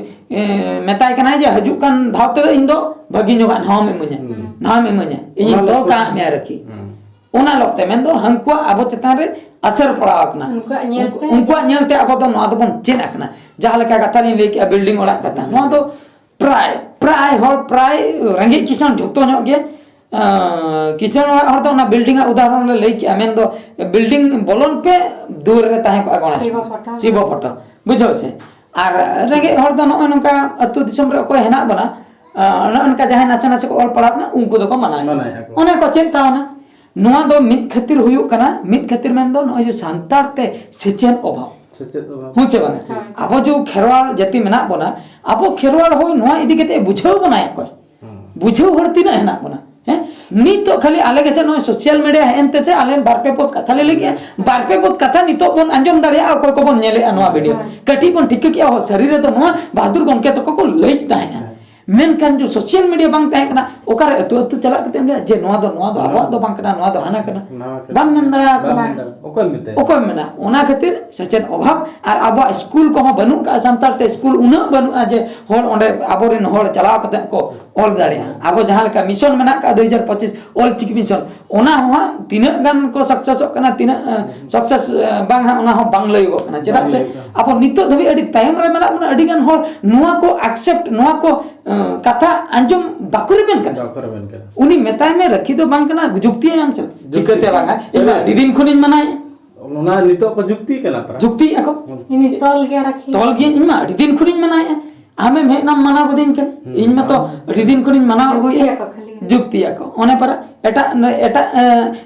ᱮ, ᱢᱮᱛᱟᱭ ᱠᱟᱱᱟᱭ ᱡᱮ, "ᱦᱤᱡᱩᱜ ᱠᱟᱱ ᱫᱷᱟᱣ ᱛᱮᱫᱚ ᱤᱧ ᱫᱚ ᱵᱷᱟᱹᱜᱤ ᱧᱚᱜᱟᱜ ᱱᱚᱣᱟᱢ ᱤᱢᱟᱹᱧᱟ, ᱦᱩᱸ᱾ ᱱᱚᱣᱟᱢ ᱤᱢᱟᱹᱧᱟ, ᱤᱧᱤᱧ ᱚᱱᱟ ᱛᱚᱞ ᱞᱚᱵ ᱠᱟᱜ ᱢᱮᱭᱟ ᱨᱟᱹᱠᱷᱤ᱾" ᱦᱩᱸ᱾ ᱚᱱᱟ ᱞᱚᱵ ᱛᱮ, ᱢᱮᱱᱫᱚ ᱦᱟᱹᱱᱠᱩᱣᱟᱜ ᱟᱵᱚ ᱪᱮᱛᱟᱱ ᱨᱮ ᱟᱥᱟᱹᱨ ᱯᱟᱲᱟᱣ ᱟᱠᱟᱱᱟ᱾ ᱩᱱᱠᱩᱣᱟᱜ ᱧᱮᱞ ᱛᱮ᱾ ᱩᱱᱠᱩᱣᱟᱜ ᱧᱮᱞ ᱛᱮ ᱟᱵᱚ ᱫᱚ ᱱᱚᱣᱟ ᱫᱚᱵᱚᱱ ᱪᱮᱫ ᱟᱠᱟᱱᱟ᱾ ᱡᱟᱦᱟᱸ ᱞᱮᱠᱟ ᱠᱟᱛᱷᱟ ᱞᱤᱧ ᱞᱟᱹᱭ ᱠᱮᱜᱼᱟ, building ᱚᱲᱟᱜ ᱠᱟᱛᱷᱟ, ᱱᱚᱣᱟ ᱫᱚ ᱯᱨᱟᱭ, ᱯᱨᱟᱭ ᱦᱚᱲ, ᱯᱨᱟᱭ ᱨᱮᱸᱜᱮᱡ ᱠᱤᱥᱟᱹᱬ ᱡᱷᱚᱛᱚ ᱧᱚᱜ ᱜᱮ, ᱟᱸ, ᱠᱤᱥᱟᱹᱬ ᱚᱲᱟᱜ ᱦᱚᱲ ᱫᱚ ᱚᱱᱟ building ᱟᱜ ᱩᱫᱟᱦᱚᱨᱚᱱ ᱞᱮ ᱞᱟᱹᱭ ᱠᱮᱜᱼᱟ, ᱢᱮᱱᱫᱚ building ᱵᱚᱞᱚᱱ ᱯᱮ, ᱫᱩᱣᱟᱹᱨ ᱨᱮ ᱛᱟᱦᱮᱸ ᱠᱚᱜᱼᱟ ᱜᱚᱬᱮᱥ ᱥᱤᱵᱚ ᱢᱟ᱾ ᱯᱷᱳᱴᱳ᱾ ᱥᱤᱵᱚ ᱯᱷᱳᱴᱳ, ᱵᱩᱡᱷᱟᱹᱣ ᱥᱮ? ᱟᱨ ᱨᱮᱸᱜᱮᱡ ᱦᱚᱲ ᱫᱚ ᱱᱚᱜᱼᱚᱭ ᱱᱚᱝᱠᱟ ᱟᱹᱛᱩ ᱫᱤᱥᱚᱢ ᱨᱮ ᱚᱠᱚᱭ ᱦᱮᱱᱟᱜ ᱵᱚᱱᱟ, ᱟᱸ, ᱚᱱᱮ ᱚᱱᱠᱟ ᱡᱟᱦᱟᱸᱭ ᱱᱟᱥᱮ ᱱᱟᱥᱮ ᱠᱚ ᱚᱞ ᱯᱟᱲᱦᱟᱜ ᱠᱟᱱᱟ, ᱩᱱᱠᱩ ᱫᱚᱠᱚ ᱢᱟᱱᱟᱣᱮᱫ ᱢᱟᱱᱟᱣᱮᱫᱼᱟ ᱠᱚ᱾ ᱚᱱᱮ ᱠᱚ ᱪᱮᱫ ᱛᱟᱵᱚᱱᱟ᱾ ᱱᱚᱣᱟ ᱫᱚ ᱢᱤᱫ ᱠᱷᱟᱹᱛᱤᱨ ᱦᱩᱭᱩᱜ ᱠᱟᱱᱟ, ᱢᱤᱫ ᱠᱷᱟᱹᱛᱤᱨ ᱢᱮᱱᱫᱚ ᱱᱚᱜᱼᱚᱭ ᱡᱮ ᱥᱟᱱᱛᱟᱲ ᱛᱮ ᱥᱮᱪᱮᱫ ᱚᱵᱷᱟᱵᱽ᱾ ᱥᱮᱪᱮᱫ ᱚᱵᱷᱟᱵᱽ᱾ ᱦᱮᱸ ᱥᱮ ᱵᱟᱝ? ᱦᱳᱭ᱾ ᱟᱵᱚ ᱡᱮ ᱠᱷᱮᱨᱣᱟᱲ ᱡᱟᱹᱛᱤ ᱢᱮᱱᱟᱜ ᱵᱚᱱᱟ, ᱟᱵᱚ ᱠᱷᱮᱨᱣᱟᱲ ᱦᱚᱲ ᱱᱚᱣᱟ ᱤᱫᱤ ᱠᱟᱛᱮ ᱵᱩᱡᱷᱟᱹᱣ ᱵᱚᱱᱟᱭ ᱚᱠᱚᱭ? ᱦᱮᱸ᱾ ᱵᱩᱡᱷᱟᱹᱣ ᱦᱚᱲ ᱛᱤᱱᱟᱹᱜ ᱦᱮᱱᱟᱜ ᱵᱚᱱᱟ? ᱦᱮᱸ? ᱱᱤᱛᱚᱜ ᱠᱷᱟᱹᱞᱤ ᱟᱞᱮ ᱜᱮᱥᱮ ᱱᱚᱜᱼᱚᱭ social media ᱦᱮᱡ ᱮᱱ ᱛᱮ ᱥᱮ ᱟᱞᱮ ᱵᱟᱨ ᱯᱮ ᱯᱚᱫ ᱠᱟᱛᱷᱟ ᱞᱮ ᱞᱟᱹᱭ ᱠᱮᱜᱼᱟ, ᱵᱟᱨ ᱯᱮ ᱯᱚᱫ ᱠᱟᱛᱷᱟ ᱱᱤᱛᱚᱜ ᱵᱚᱱ ᱟᱸᱡᱚᱢ ᱫᱟᱲᱮᱭᱟᱜᱼᱟ ᱚᱠᱚᱭ ᱠᱚᱵᱚᱱ ᱧᱮᱞᱮᱜᱼᱟ ᱱᱚᱣᱟ video᱾ ᱦᱮᱸ᱾ ᱠᱟᱹᱴᱤᱡ ᱵᱚᱱ ᱴᱷᱤᱠᱟᱹ ᱠᱮᱜᱼᱟ, ᱦᱚ, ᱥᱟᱹᱨᱤ ᱨᱮᱫᱚ ᱱᱚᱣᱟ ᱵᱟᱦᱟᱫᱩᱨ ᱜᱚᱢᱠᱮ ᱛᱟᱠᱚ ᱠᱚ ᱞᱟᱹᱭ ᱛᱟᱦᱮᱸᱜᱼᱟ᱾ ᱦᱮᱸ᱾ ᱢᱮᱱᱠᱷᱟᱱ ᱡᱚ ᱥᱳᱥᱟᱞ ᱢᱤᱰᱤᱭᱟ ᱵᱟᱝ ᱛᱟᱦᱮᱸ ᱠᱟᱱᱟ, ᱚᱠᱟᱨᱮ ᱟᱹᱛᱩ ᱟᱹᱛᱩ ᱪᱟᱞᱟᱜ ᱠᱟᱛᱮ ᱮᱢ ᱞᱟᱹᱭᱟ ᱡᱮ ᱱᱚᱣᱟ ᱫᱚ, ᱱᱚᱣᱟ ᱫᱚ ᱟᱵᱚᱣᱟᱜ ᱫᱚ ᱵᱟᱝ ᱠᱟᱱᱟ, ᱱᱚᱣᱟ ᱫᱚ ᱦᱟᱱᱟ ᱠᱟᱱᱟ? ᱱᱟᱣᱟ ᱠᱟᱱᱟ᱾ ᱵᱟᱢ ᱢᱮᱱ ᱫᱟᱲᱮᱭᱟᱠᱚ ᱵᱟᱢ ᱠᱟᱱᱟ᱾ ᱢᱮᱱ ᱫᱟᱲᱮᱭᱟᱜᱼᱟ᱾ ᱚᱠᱚᱭᱮᱢ ᱢᱮᱛᱟᱭᱟ? ᱚᱠᱚᱭᱮᱢ ᱢᱮᱱᱟ? ᱚᱱᱟ ᱠᱷᱟᱹᱛᱤᱨ ᱥᱮᱪᱮᱫ ᱚᱵᱷᱟᱵᱽ, ᱟᱨ ᱟᱵᱚᱣᱟᱜ ᱥᱠᱩᱞ ᱠᱚᱦᱚᱸ ᱵᱟᱹᱱᱩᱜ ᱠᱟᱜᱼᱟ, ᱥᱟᱱᱛᱟᱲ ᱛᱮ ᱥᱠᱩᱞ ᱩᱱᱟᱹᱜ ᱵᱟᱹᱱᱩᱜᱼᱟ ᱡᱮ ᱦᱚᱲ ᱚᱸᱰᱮ ᱟᱵᱚᱨᱮᱱ ᱦᱚᱲ ᱪᱟᱞᱟᱣ ᱠᱟᱛᱮ ᱠᱚ ᱚᱞ ᱫᱟᱲᱮᱭᱟᱜᱼᱟ᱾ ᱟᱵᱚ ᱡᱟᱦᱟᱸ ᱞᱮᱠᱟ ᱢᱤᱥᱚᱱ ᱢᱮᱱᱟᱜ ᱠᱟᱜᱼᱟ, ᱫᱩ ᱦᱟᱡᱟᱨ ᱯᱚᱸᱪᱤᱥ ᱚᱞ ᱪᱤᱠᱤ ᱢᱤᱥᱚᱱ, ᱚᱱᱟ ᱦᱚᱸ ᱦᱟᱸᱜ ᱛᱤᱱᱟᱹᱜ ᱜᱟᱱ ᱠᱚ ᱥᱟᱠᱥᱮᱥᱚᱜ ᱠᱟᱱᱟ, ᱛᱤᱱᱟᱹᱜ, ᱮ, ᱦᱩᱸ᱾ ᱥᱟᱠᱥᱮᱥ, ᱮ, ᱵᱟᱝ ᱦᱟᱸᱜ, ᱚᱱᱟ ᱦᱚᱸ ᱵᱟᱝ ᱞᱟᱹᱭᱚᱜᱚᱜ ᱠᱟᱱᱟ᱾ ᱪᱮᱫᱟᱜ ᱵᱟᱝ ᱥᱮ ᱞᱟᱹᱭᱚᱜ ᱠᱟᱱᱟ᱾ ᱟᱵᱚ ᱱᱤᱛᱚᱜ ᱫᱷᱟᱹᱵᱤᱡ ᱟᱹᱰᱤ ᱛᱟᱭᱚᱢ ᱨᱮ ᱢᱮᱱᱟᱜ ᱵᱚᱱᱟ, ᱟᱹᱰᱤ ᱜᱟᱱ ᱦᱚᱲ ᱱᱚᱣᱟ ᱠᱚ ᱟᱠᱥᱮᱯᱴ, ᱱᱚᱣᱟ ᱠᱚ, ᱮ, ᱠᱟᱛᱷᱟ ᱟᱸᱡᱚᱢ ᱵᱟᱠᱚ ᱨᱮᱵᱮᱱ ᱠᱟᱱᱟ᱾ ᱵᱟᱠᱚ ᱨᱮᱵᱮᱱ ᱠᱟᱱᱟ᱾ ᱩᱱᱤ ᱢᱮᱛᱟᱭ ᱢᱮ, ᱨᱟᱹᱠᱷᱤ ᱫᱚ ᱵᱟᱝ ᱠᱟᱱᱟ, ᱡᱩᱠᱛᱤᱭᱟᱭᱟᱢ ᱥᱮ? ᱡᱩᱠᱛᱤ᱾ ᱪᱤᱠᱟᱹᱛᱮ ᱵᱟᱝᱟ? ᱤᱧ ᱢᱟ ᱥᱟᱹᱨᱤ᱾ ᱟᱹᱰᱤ ᱫᱤᱱ ᱠᱷᱚᱱᱤᱧ ᱢᱟᱱᱟᱣᱮᱫᱼᱟ᱾ ᱚᱱᱟ ᱱᱤᱛᱚᱜ ᱠᱚ ᱡᱩᱠᱛᱤ ᱠᱟᱱᱟ ᱯᱨᱟᱭ᱾ ᱡᱩᱠᱛᱤᱭᱮᱫᱼᱟ ᱠᱚ᱾ ᱦᱩᱸ᱾ ᱤᱧ ᱛᱚᱞ ᱜᱮᱭᱟ ᱨᱟᱹᱠᱷᱤ᱾ ᱛᱚᱞ ᱜᱤᱭᱟᱹᱧ, ᱤᱧ ᱢᱟ ᱟᱹᱰᱤ ᱫᱤᱱ ᱠᱷᱚᱱᱤᱧ ᱢᱟᱱᱟᱣᱮᱫᱼᱟ᱾ ᱟᱢᱮᱢ ᱦᱮᱡ ᱮᱱᱟᱢ ᱢᱟᱱᱟᱣ ᱜᱚᱫᱤᱧ ᱠᱟᱱᱟ᱾ ᱦᱩᱸ᱾ ᱤᱧ ᱢᱟᱛᱚ ᱟᱹᱰᱤ ᱫᱤᱱ ᱠᱷᱚᱱᱤᱧ ᱢᱟᱱᱟᱣ ᱟᱹᱜᱩᱭᱮᱫᱼᱟ᱾ ᱡᱩᱠᱛᱤᱭᱟᱠᱚ ᱠᱷᱟᱹᱞᱤ᱾ ᱡᱩᱠᱛᱤᱭᱟᱠᱚ᱾ ᱚᱱᱮ ᱯᱟᱨᱟ ᱮᱴᱟᱜ, ᱮᱴᱟᱜ, ᱮ,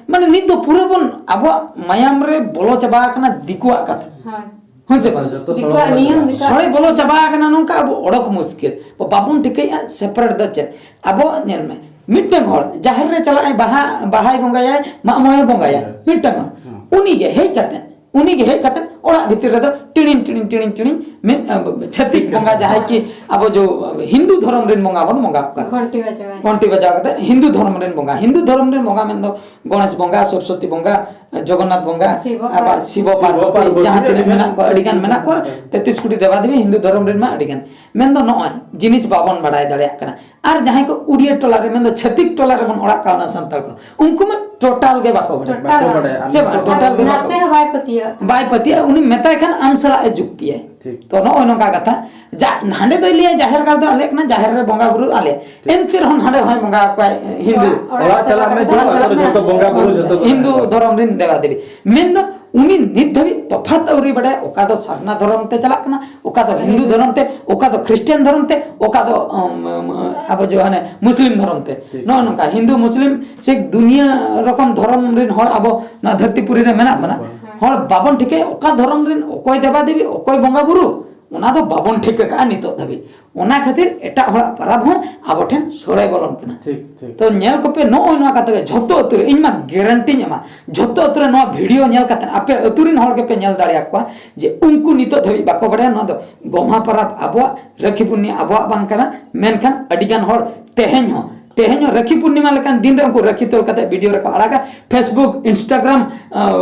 ᱢᱟᱱᱮ ᱱᱤᱛ ᱫᱚ ᱯᱩᱨᱟᱹ ᱵᱚᱱ ᱟᱵᱚᱣᱟᱜ ᱢᱟᱭᱟᱢ ᱨᱮ ᱵᱚᱞᱚ ᱪᱟᱵᱟ ᱟᱠᱟᱱᱟ ᱫᱤᱠᱩᱣᱟᱜ ᱠᱟᱛᱷᱟ᱾ ᱦᱳᱭ᱾ ᱦᱮᱸ ᱥᱮ ᱵᱟᱝ? ᱡᱚᱛᱚ ᱫᱤᱠᱩᱣᱟᱜ ᱥᱚᱲᱚ ᱱᱤᱭᱚᱢ, ᱵᱚᱞᱚ ᱫᱤᱠᱩᱣᱟᱜ ᱥᱚᱲᱮ ᱵᱚᱞᱚ ᱪᱟᱵᱟ ᱟᱠᱟᱱᱟ, ᱱᱚᱝᱠᱟ ᱟᱵᱚ ᱚᱰᱚᱠ ᱢᱩᱥᱠᱤᱞ᱾ ᱵᱟᱵᱚᱱ ᱴᱷᱤᱠᱟᱹᱭᱮᱫᱼᱟ ᱥᱮᱯᱟᱨᱮᱴ ᱫᱚ ᱪᱮᱫ᱾ ᱟᱵᱚ ᱧᱮᱞ ᱢᱮ, ᱢᱤᱫᱴᱟᱝ ᱦᱚᱲ ᱡᱟᱦᱮᱨ ᱨᱮ ᱪᱟᱞᱟᱜ ᱟᱭ, ᱵᱟᱦᱟ, ᱵᱟᱦᱟᱭ ᱵᱚᱸᱜᱟᱭᱟᱭ, ᱢᱟᱜ ᱢᱚᱬᱮ ᱵᱚᱸᱜᱟᱭᱟᱭ, ᱦᱮᱸ᱾ ᱢᱤᱫᱴᱟᱝ ᱦᱚᱲ᱾ ᱦᱮᱸ᱾ ᱩᱱᱤ ᱜᱮ ᱦᱮᱡ ᱠᱟᱛᱮ, ᱩᱱᱤ ᱜᱮ ᱦᱮᱡ ᱠᱟᱛᱮ ᱚᱲᱟᱜ ᱵᱷᱤᱛᱤᱨ ᱨᱮᱫᱚ ᱴᱤᱲᱤᱝ, ᱴᱤᱲᱤᱝ, ᱴᱤᱲᱤᱝ, ᱴᱤᱲᱤᱝ, ᱢᱤᱫ, ᱟᱸ, ᱪᱷᱟᱹᱛᱤᱠ ᱵᱚᱸᱜᱟ, ᱡᱟᱦᱟᱸᱭ ᱠᱤ ᱟᱵᱚ ᱡᱚ ᱦᱤᱱᱫᱩ ᱫᱷᱚᱨᱚᱢ ᱨᱮᱱ ᱵᱚᱸᱜᱟ ᱵᱚᱱ ᱵᱚᱸᱜᱟ ᱟᱠᱚ ᱠᱟᱱᱟ᱾ ᱜᱷᱚᱱᱴᱤ ᱵᱟᱡᱟᱣᱟᱭ᱾ ᱜᱷᱚᱱᱴᱤ ᱵᱟᱡᱟᱣ ᱠᱟᱛᱮ ᱦᱤᱱᱫᱩ ᱫᱷᱚᱨᱚᱢ ᱨᱮᱱ ᱵᱚᱸᱜᱟ, ᱦᱤᱱᱫᱩ ᱫᱷᱚᱨᱚᱢ ᱨᱮᱱ ᱵᱚᱸᱜᱟ ᱢᱮᱱᱫᱚ ᱜᱚᱬᱮᱥ ᱵᱚᱸᱜᱟ, ᱥᱚᱨᱚᱥᱚᱛᱤ ᱵᱚᱸᱜᱟ, ᱡᱚᱜᱚᱱᱱᱟᱛᱷ ᱵᱚᱸᱜᱟ, ᱥᱤᱵᱚ ᱟᱵᱟᱨ ᱯᱟᱨᱵᱚᱛᱤ᱾ ᱥᱤᱵᱚ ᱥᱤᱵᱚ ᱯᱟᱨᱵᱚᱛᱤ, ᱯᱟᱨᱵᱚᱛᱤ ᱡᱟᱦᱟᱸ ᱛᱤᱱᱟᱹᱜ ᱟᱹᱰᱤ ᱜᱟᱱ ᱢᱮᱱᱟᱜ ᱠᱚᱣᱟ, ᱢᱮᱱᱟᱜ ᱠᱚᱣᱟ, ᱛᱮᱛᱨᱤᱥ ᱠᱳᱴᱤ ᱫᱮᱵᱟ ᱫᱮᱵᱤ ᱦᱤᱱᱫᱩ ᱫᱷᱚᱨᱚᱢ ᱨᱮᱱ ᱢᱟ ᱟᱹᱰᱤ ᱜᱟᱱ᱾ ᱢᱮᱱᱫᱚ ᱱᱚᱜᱼᱚᱭ ᱡᱤᱱᱤᱥ ᱵᱟᱵᱚᱱ ᱵᱟᱲᱟᱭ ᱫᱟᱲᱮᱭᱟᱜ ᱠᱟᱱᱟ᱾ ᱟᱨ ᱡᱟᱦᱟᱸᱭ ᱠᱚ ᱩᱲᱤᱭᱟ ᱴᱚᱞᱟ ᱨᱮ, ᱢᱮᱱᱫᱚ ᱪᱷᱟᱹᱛᱤᱠ ᱴᱚᱞᱟ ᱨᱮᱵᱚᱱ ᱚᱲᱟᱜ ᱠᱟᱣᱱᱟ ᱥᱟᱱᱛᱟᱲ ᱠᱚ, ᱩᱱᱠᱩ ᱢᱟ ᱴᱳᱴᱟᱞ ᱜᱮ ᱵᱟᱠᱚ ᱵᱟᱲᱟᱭᱟ᱾ ᱴᱳᱴᱟᱞ ᱵᱟᱠᱚ ᱵᱟᱲᱟᱭᱟ᱾ ᱟᱨ ᱪᱮᱫ ᱵᱟᱝ? ᱱᱤᱛᱚᱜ ᱴᱳᱴᱟᱞ ᱜᱮ ᱵᱟᱠᱚ ᱱᱟᱥᱮ ᱦᱚᱸ ᱵᱟᱭ ᱯᱟᱹᱛᱭᱟᱹᱣᱟᱜ ᱠᱟᱱᱟ᱾ ᱵᱟᱭ ᱯᱟᱹᱛᱭᱟᱹᱜᱼᱟ᱾ ᱩᱱᱤ ᱢᱮᱛᱟᱭ ᱠᱷᱟᱱ ᱟᱢ ᱥᱟᱞᱟᱜ ᱮ ᱡᱩᱠᱛᱤᱭᱟᱭ᱾ ᱴᱷᱤᱠ᱾ ᱛᱚ ᱱᱚᱜᱼᱚᱭ ᱱᱚᱝᱠᱟ ᱠᱟᱛᱷᱟ᱾ ᱡᱟ, ᱦᱟᱸᱰᱮ ᱫᱚᱭ ᱞᱟᱹᱭᱟ ᱡᱟᱦᱮᱨ ᱜᱟᱲ ᱫᱚ ᱟᱞᱮᱭᱟᱜ ᱠᱟᱱᱟ, ᱡᱟᱦᱮᱨ ᱨᱮ ᱵᱚᱸᱜᱟ ᱵᱩᱨᱩ ᱟᱞᱮ᱾ ᱴᱷᱤᱠ᱾ ᱮᱱᱛᱮ ᱨᱮᱦᱚᱸ ᱦᱟᱸᱰᱮ ᱦᱚᱸᱭ ᱵᱚᱸᱜᱟ ᱟᱠᱚᱣᱟᱭ ᱦᱤᱱᱫᱩ᱾ ᱚᱲᱟᱜ ᱚᱲᱟᱜ ᱪᱟᱞᱟᱜ ᱢᱮ, ᱪᱟᱞᱟᱜ ᱢᱮ, ᱚᱲᱟᱜ ᱪᱟᱞᱟᱜ ᱢᱮ᱾ ᱡᱚᱛᱚ ᱵᱚᱸᱜᱟ ᱵᱩᱨᱩ, ᱡᱚᱛᱚ ᱠᱚ ᱦᱤᱱᱫᱩ ᱛᱟᱦᱮᱱᱟ᱾ ᱫᱷᱚᱨᱚᱢ ᱨᱤᱱ ᱫᱮᱵᱟ ᱫᱮᱵᱤ᱾ ᱢᱮᱱᱫᱚ ᱩᱱᱤ ᱱᱤᱛ ᱫᱷᱟᱹᱵᱤᱡ ᱛᱚᱯᱷᱟᱛ ᱟᱹᱣᱨᱤ ᱵᱟᱰᱟᱭᱟ, ᱚᱠᱟ ᱫᱚ ᱥᱟᱨᱱᱟ ᱫᱷᱚᱨᱚᱢ ᱛᱮ ᱪᱟᱞᱟᱜ ᱠᱟᱱᱟ, ᱚᱠᱟ ᱫᱚ ᱦᱤᱱᱫᱩ ᱫᱷᱚᱨᱚᱢ ᱛᱮ, ᱚᱠᱟ ᱫᱚ ᱠᱷᱨᱤᱥᱴᱟᱱ ᱫᱷᱚᱨᱚᱢ ᱛᱮ, ᱚᱠᱟ ᱫᱚ, ᱩᱢ, ᱩᱢ, ᱟᱵᱚ ᱡᱚ ᱦᱟᱱᱮ ᱢᱩᱥᱞᱤᱢ ᱫᱷᱚᱨᱚᱢ ᱛᱮ᱾ ᱴᱷᱤᱠ᱾ ᱱᱚᱜᱼᱚ ᱱᱚᱝᱠᱟ ᱦᱤᱱᱫᱩ, ᱢᱩᱥᱞᱤᱢ, ᱥᱤᱠᱷ, ᱫᱩᱱᱤᱭᱟᱹ ᱨᱚᱠᱚᱢ ᱫᱷᱚᱨᱚᱢ ᱨᱤᱱ ᱦᱚᱲ ᱟᱵᱚ ᱱᱚᱣᱟ ᱫᱷᱟᱹᱨᱛᱤ ᱯᱩᱨᱤ ᱨᱮ ᱢᱮᱱᱟᱜ ᱵᱚᱱᱟ᱾ ᱦᱮᱸ᱾ ᱦᱚᱲ ᱵᱟᱵᱚᱱ ᱴᱷᱤᱠᱟᱹᱭᱟ ᱚᱠᱟ ᱫᱷᱚᱨᱚᱢ ᱨᱤᱱ ᱚᱠᱚᱭ ᱫᱮᱵᱟ ᱫᱮᱵᱤ, ᱚᱠᱚᱭ ᱵᱚᱸᱜᱟ ᱵᱩᱨᱩ, ᱚᱱᱟ ᱫᱚ ᱵᱟᱵᱚᱱ ᱴᱷᱤᱠ ᱟᱠᱟᱫᱼᱟ ᱱᱤᱛᱚᱜ ᱫᱷᱟᱹᱵᱤᱡ᱾ ᱚᱱᱟ ᱠᱷᱟᱹᱛᱤᱨ ᱮᱴᱟᱜ ᱦᱚᱲᱟᱜ ᱯᱟᱨᱟᱵᱽ ᱦᱚᱸ ᱟᱵᱚ ᱴᱷᱮᱱ ᱥᱚᱨᱮ ᱵᱚᱞᱚᱱ ᱠᱟᱱᱟ᱾ ᱴᱷᱤᱠ, ᱴᱷᱤᱠ᱾ ᱛᱚ ᱧᱮᱞ ᱠᱚᱯᱮ, ᱱᱚᱜᱼᱚᱭ ᱱᱚᱣᱟ ᱠᱟᱛᱷᱟ ᱜᱮ ᱡᱷᱚᱛᱚ ᱟᱹᱛᱩ ᱨᱮ, ᱤᱧ ᱢᱟ ᱜᱮᱨᱮᱱᱴᱤᱧ ᱮᱢᱟ, ᱡᱷᱚᱛᱚ ᱟᱹᱛᱩ ᱨᱮ ᱱᱚᱣᱟ ᱵᱷᱤᱰᱤᱭᱳ ᱧᱮᱞ ᱠᱟᱛᱮ ᱟᱯᱮ ᱟᱹᱛᱩ ᱨᱮᱱ ᱦᱚᱲ ᱜᱮᱯᱮ ᱧᱮᱞ ᱫᱟᱲᱮᱭᱟᱠᱚᱣᱟ ᱡᱮ ᱩᱱᱠᱩ ᱱᱤᱛᱚᱜ ᱫᱷᱟᱹᱵᱤᱡ ᱵᱟᱠᱚ ᱵᱟᱲᱟᱭᱟ ᱱᱚᱣᱟ ᱫᱚ ᱜᱚᱢᱦᱟ ᱯᱟᱨᱟᱵᱽ ᱟᱵᱚᱣᱟᱜ, ᱨᱟᱹᱠᱷᱤ ᱯᱩᱨᱱᱤᱢᱟ ᱟᱵᱚᱣᱟᱜ ᱵᱟᱝ ᱠᱟᱱᱟ᱾ ᱢᱮᱱᱠᱷᱟᱱ ᱟᱹᱰᱤ ᱜᱟᱱ ᱦᱚᱲ ᱛᱮᱦᱮᱧ ᱦᱚᱸ, ᱛᱮᱦᱮᱧ ᱦᱚᱸ ᱨᱟᱹᱠᱷᱤ ᱯᱩᱨᱱᱤᱢᱟ ᱞᱮᱠᱟᱱ ᱫᱤᱱ ᱨᱮ ᱩᱱᱠᱩ ᱨᱟᱹᱠᱷᱤ ᱛᱚᱞ ᱠᱟᱛᱮ ᱵᱷᱤᱰᱤᱭᱳ ᱨᱮᱠᱚ ᱟᱲᱟᱜᱟ, Facebook, Instagram, ᱟᱸ,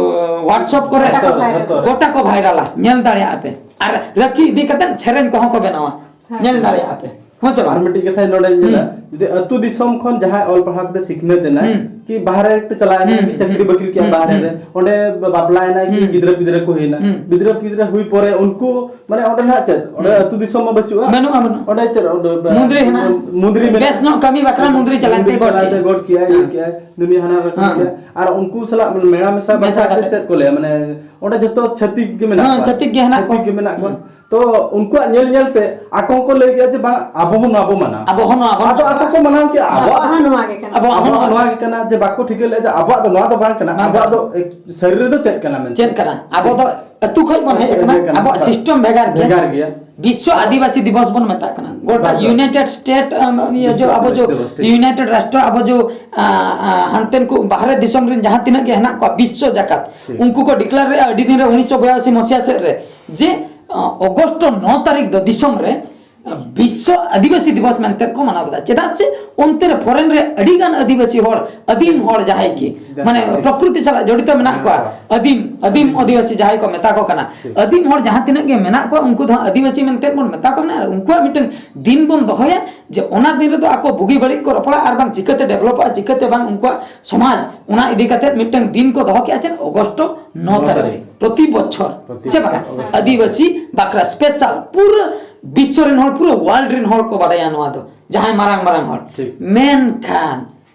WhatsApp ᱠᱚᱨᱮ ᱡᱷᱚᱛᱚ ᱨᱮ, ᱡᱷᱚᱛᱚ ᱨᱮ᱾ ᱜᱚᱴᱟ ᱠᱚ ᱵᱷᱟᱭᱨᱟᱞᱟ, ᱧᱮᱞ ᱫᱟᱲᱮᱭᱟᱜᱼᱟ ᱯᱮ᱾ ᱟᱨ ᱨᱟᱹᱠᱷᱤ ᱤᱫᱤ ᱠᱟᱛᱮ ᱥᱮᱨᱮᱧ ᱠᱚᱦᱚᱸ ᱠᱚ ᱵᱮᱱᱟᱣᱟ, ᱦᱮᱸ᱾ ᱧᱮᱞ ᱫᱟᱲᱮᱭᱟᱜᱼᱟ ᱯᱮ᱾ ᱦᱮᱸ ᱥᱮ ᱟᱨ ᱵᱟᱝ? ᱢᱤᱫᱴᱤᱡ ᱠᱟᱛᱷᱟᱧ ᱱᱚᱰᱮᱧ ᱞᱟᱹᱭᱟ, ᱦᱩᱸ᱾ ᱡᱩᱫᱤ ᱟᱹᱛᱩ ᱫᱤᱥᱚᱢ ᱠᱷᱚᱱ ᱡᱟᱦᱟᱸᱭ ᱚᱞ ᱯᱟᱲᱦᱟᱣ ᱠᱟᱛᱮ ᱥᱤᱠᱷᱱᱟᱹᱛ ᱮᱱᱟᱭ, ᱦᱩᱸ᱾ ᱠᱤ ᱵᱟᱦᱨᱮ ᱛᱮ ᱪᱟᱞᱟᱣ ᱮᱱᱟᱭ, ᱦᱩᱸ, ᱠᱤ ᱪᱟᱹᱠᱨᱤ ᱦᱩᱸ, ᱵᱟᱹᱠᱨᱤ ᱠᱮᱜᱼᱟ ᱦᱩᱸ, ᱵᱟᱦᱨᱮ ᱦᱩᱸ, ᱨᱮ, ᱦᱩᱸ᱾ ᱚᱸᱰᱮ ᱵᱟᱯᱞᱟᱭᱮᱱᱟᱭ, ᱠᱤ ᱦᱩᱸ᱾ ᱜᱤᱫᱽᱨᱟᱹ ᱯᱤᱫᱽᱨᱟᱹ ᱠᱚ ᱦᱩᱭᱮᱱᱟ, ᱦᱩᱸ᱾ ᱜᱤᱫᱽᱨᱟᱹ ᱯᱤᱫᱽᱨᱟᱹ ᱦᱩᱭ ᱯᱚᱨᱮ ᱩᱱᱠᱩ, ᱢᱟᱱᱮ, ᱚᱸᱰᱮ ᱱᱟᱦᱟᱜ ᱪᱮᱫ, ᱚᱸᱰᱮ ᱦᱩᱸ᱾ ᱟᱹᱛᱩ ᱫᱤᱥᱚᱢ ᱢᱟ ᱵᱟᱹᱪᱩᱜᱼᱟ᱾ ᱵᱟᱹᱱᱩᱜᱼᱟ, ᱵᱟᱹᱱᱩᱜᱼᱟ᱾ ᱚᱸᱰᱮ ᱪᱮᱫ, ᱚᱸᱰᱮ ᱵᱟ-, ᱢᱩᱸᱫᱽᱨᱤ ᱦᱮᱱᱟᱜᱼᱟ᱾ ᱢᱩᱸᱫᱽᱨᱤ ᱢᱮᱱᱟᱜᱼᱟ᱾ ᱵᱮᱥ ᱧᱚᱜ ᱠᱟᱹᱢᱤ ᱵᱟᱠᱷᱨᱟ ᱢᱩᱸᱫᱽᱨᱤ ᱪᱟᱞᱟᱜ ᱛᱮ ᱢᱩᱸᱫᱽᱨᱤ ᱜᱚᱰ ᱪᱟᱞᱟᱜ ᱛᱮ ᱠᱮᱫᱟ᱾ ᱜᱚᱰ ᱠᱮᱜᱼᱟᱭ, ᱤᱭᱟᱹ ᱦᱮᱸ᱾ ᱠᱮᱜᱼᱟᱭ, ᱱᱩᱭ ᱦᱟᱱᱟ ᱨᱚᱠᱚᱢ ᱦᱮᱸ᱾ ᱠᱮᱜᱼᱟᱭ᱾ ᱟᱨ ᱩᱱᱠᱩ ᱥᱟᱞᱟᱜ ᱢᱮᱲᱟ ᱢᱮᱥᱟ ᱢᱮᱥᱟ ᱵᱟᱠᱷᱨᱟ ᱛᱮ ᱠᱟᱛᱮ᱾ ᱪᱮᱫ ᱠᱚ ᱞᱟᱹᱭᱟ, ᱢᱟᱱᱮ, ᱚᱸᱰᱮ ᱡᱷᱚᱛᱚ ᱪᱷᱟᱹᱛᱤᱠ ᱜᱮ ᱢᱮᱱᱟᱜ ᱦᱮᱸ, ᱠᱚᱣᱟ᱾ ᱪᱷᱟᱹᱛᱤᱠ ᱜᱮ ᱦᱮᱱᱟᱜ ᱠᱚᱣᱟ᱾ ᱦᱩᱸ᱾ ᱛᱚ ᱩᱱᱠᱩᱣᱟᱜ ᱧᱮᱞ ᱧᱮᱞ ᱛᱮ ᱟᱠᱚ ᱦᱚᱸᱠᱚ ᱞᱟᱹᱭ ᱜᱮᱭᱟ ᱡᱮ, "ᱵᱟᱝ, ᱟᱵᱚ ᱦᱚᱸ ᱱᱚᱣᱟ ᱵᱚ ᱢᱟᱱᱟᱣᱟ᱾" ᱟᱵᱚ ᱦᱚᱸ ᱱᱚᱣᱟ ᱵᱚ ᱟᱫᱚ ᱢᱟᱱᱟᱣᱟ᱾ ᱟᱠᱚ ᱠᱚ ᱢᱟᱱᱟᱣ ᱠᱮᱜᱼᱟ, ᱟᱵᱚᱣᱟᱜ ᱟᱵᱚᱣᱟᱜ ᱦᱚᱸ ᱱᱚᱣᱟ ᱜᱮ ᱠᱟᱱᱟ᱾ ᱟᱵᱚᱣᱟᱜ ᱦᱚᱸ ᱟᱵᱚᱣᱟᱜ ᱱᱚᱣᱟ ᱱᱚᱣᱟ ᱜᱮ ᱠᱟᱱᱟ ᱡᱮ ᱵᱟᱠᱚ ᱴᱷᱤᱠᱟᱹ ᱞᱮᱫᱼᱟ ᱡᱮ ᱟᱵᱚᱣᱟᱜ ᱫᱚ ᱵᱟᱝ ᱠᱟᱱᱟ, ᱵᱟᱝ ᱟᱵᱚᱣᱟᱜ ᱠᱟᱱᱟ᱾ ᱫᱚ ᱮᱠ-, ᱥᱟᱹᱨᱤ ᱨᱮᱫᱚ ᱪᱮᱫ ᱠᱟᱱᱟ ᱢᱮᱱᱛᱮ? ᱪᱮᱫ ᱠᱟᱱᱟ? ᱟᱵᱚ ᱫᱚ ᱟᱹᱛᱩ ᱠᱷᱚᱡ ᱵᱚᱱ ᱦᱮᱡ ᱟᱠᱟᱱᱟ, ᱦᱮᱡ ᱟᱠᱟᱱᱟ᱾ ᱟᱵᱚᱣᱟᱜ system ᱵᱷᱮᱜᱟᱨ ᱜᱮᱭᱟ᱾ ᱵᱷᱮᱜᱟᱨ ᱜᱮᱭᱟ᱾ ᱵᱤᱥᱥᱚ ᱟᱹᱫᱤᱵᱟᱹᱥᱤ ᱫᱤᱵᱚᱥ ᱵᱚᱱ ᱢᱮᱛᱟᱜ ᱠᱟᱱᱟ᱾ ᱜᱚᱴᱟ ᱵᱟᱥ, ᱵᱟᱥ᱾ United State, ᱟᱢ, ᱤᱭᱟᱹ, ᱵᱤᱥᱥᱚ ᱡᱚ, ᱟᱵᱚ ᱡᱚ, ᱟᱹᱫᱤᱵᱟᱹᱥᱤ ᱫᱤᱵᱚᱥ, ᱴᱷᱤᱠ᱾ United ᱨᱟᱥᱴᱨᱚ, ᱟᱵᱚ ᱡᱚ, ᱟ, ᱟ, ᱦᱟᱱᱛᱮᱱ ᱠᱚ ᱵᱟᱦᱨᱮ ᱫᱤᱥᱚᱢ ᱨᱮᱱ ᱡᱟᱦᱟᱸ ᱛᱤᱱᱟᱹᱜ ᱜᱮ ᱦᱮᱱᱟᱜ ᱠᱚᱣᱟ ᱵᱤᱥᱥᱚ ᱡᱟᱠᱟᱛ, ᱴᱷᱤᱠ᱾ ᱩᱱᱠᱩ ᱠᱚ declare ᱞᱮᱫᱼᱟ ᱟᱹᱰᱤ ᱫᱤᱱ ᱨᱮ ᱩᱱᱤᱥᱥᱚ ᱵᱚᱭᱟᱥᱤ ᱢᱚᱥᱤᱦᱟ ᱥᱮᱫ ᱨᱮ ᱡᱮ, ᱟ, ᱚᱜᱚᱥᱴ ᱱᱚ ᱛᱟᱹᱨᱤᱠᱷ ᱫᱚ ᱫᱤᱥᱚᱢ ᱨᱮ ᱵᱤᱥᱥᱚ ᱟᱹᱫᱤᱵᱟᱹᱥᱤ ᱫᱤᱵᱚᱥ ᱢᱮᱱᱛᱮ ᱠᱚ ᱢᱟᱱᱟᱣ ᱠᱮᱫᱟ᱾ ᱪᱮᱫᱟᱜ ᱥᱮ ᱚᱱᱛᱮ ᱨᱮ foreign ᱨᱮ ᱟᱹᱰᱤ ᱜᱟᱱ ᱟᱹᱫᱤᱵᱟᱹᱥᱤ ᱦᱚᱲ, ᱟᱹᱫᱤᱢ ᱦᱚᱲ ᱡᱟᱦᱟᱸᱭ ᱜᱮ, ᱡᱟᱦᱟᱸᱭ ᱢᱟᱱᱮ ᱜᱮ᱾ ᱯᱨᱚᱠᱨᱤᱛᱤ ᱥᱟᱞᱟᱜ ᱡᱚᱲᱤᱛᱚ ᱢᱮᱱᱟᱜ ᱢᱮᱱᱟᱜ ᱠᱚᱣᱟ᱾ ᱠᱚᱣᱟ᱾ ᱟᱹᱫᱤᱢ, ᱟᱹᱫᱤᱢ ᱦᱩᱸ᱾ ᱟᱹᱫᱤᱵᱟᱹᱥᱤ ᱡᱟᱦᱟᱸᱭ ᱠᱚ ᱢᱮᱛᱟ ᱠᱚ ᱠᱟᱱᱟ᱾ ᱴᱷᱤᱠ᱾ ᱟᱹᱫᱤᱢ ᱦᱚᱲ ᱡᱟᱦᱟᱸ ᱛᱤᱱᱟᱹᱜ ᱜᱮ ᱢᱮᱱᱟᱜ ᱠᱚᱣᱟ, ᱩᱱᱠᱩ ᱫᱚ ᱦᱟᱸᱜ ᱟᱹᱫᱤᱵᱟᱹᱥᱤ ᱢᱮᱱᱛᱮ ᱵᱚᱱ ᱢᱮᱛᱟ ᱠᱚ ᱠᱟᱱᱟ᱾ ᱟᱨ ᱩᱱᱠᱩᱣᱟᱜ ᱢᱤᱫᱴᱟᱝ ᱫᱤᱱ ᱵᱚᱱ ᱫᱚᱦᱚᱭᱟ ᱡᱮ ᱚᱱᱟ ᱫᱤᱱ ᱨᱮᱫᱚ ᱟᱠᱚ ᱵᱩᱜᱤ ᱵᱟᱹᱲᱤᱡ ᱠᱚ ᱨᱚᱯᱚᱲᱟ, ᱟᱨ ᱵᱟᱝ ᱪᱤᱠᱟᱹᱛᱮ developᱚᱜᱼᱟ, ᱪᱤᱠᱟᱹᱛᱮ ᱵᱟᱝ ᱩᱱᱠᱩᱣᱟᱜ ᱥᱚᱢᱟᱡᱽ, ᱚᱱᱟ ᱤᱫᱤ ᱠᱟᱛᱮ ᱢᱤᱫᱴᱟᱝ ᱫᱤᱱ ᱠᱚ ᱫᱚᱦᱚ ᱠᱮᱜᱼᱟ᱾ ᱪᱮᱫ? ᱚᱜᱚᱥᱴ ᱱᱚ ᱱᱚ ᱛᱟᱹᱨᱤᱠᱷ᱾ ᱛᱟᱹᱨᱤᱠᱷ᱾ ᱯᱨᱚᱛᱤ ᱵᱚᱪᱷᱚᱨ᱾ ᱯᱨᱚᱛᱤ ᱥᱮ ᱵᱟᱝᱟ? ᱵᱚᱪᱷᱚᱨ, ᱚᱜᱚᱥᱴ᱾ ᱟᱹᱫᱤᱵᱟᱹᱥᱤ ᱵᱟᱠᱷᱨᱟ special ᱯᱩᱨᱟᱹ ᱵᱤᱥᱥᱚ ᱨᱮᱱ ᱦᱚᱲ, ᱯᱩᱨᱟᱹ world ᱨᱮᱱ ᱦᱚᱲ ᱠᱚ ᱵᱟᱰᱟᱭᱟ ᱱᱚᱣᱟ ᱫᱚ, ᱡᱟᱦᱟᱸᱭ ᱢᱟᱨᱟᱝ ᱢᱟᱨᱟᱝ ᱦᱚᱲ᱾ ᱴᱷᱤᱠ᱾ ᱢᱮᱱᱠᱷᱟᱱ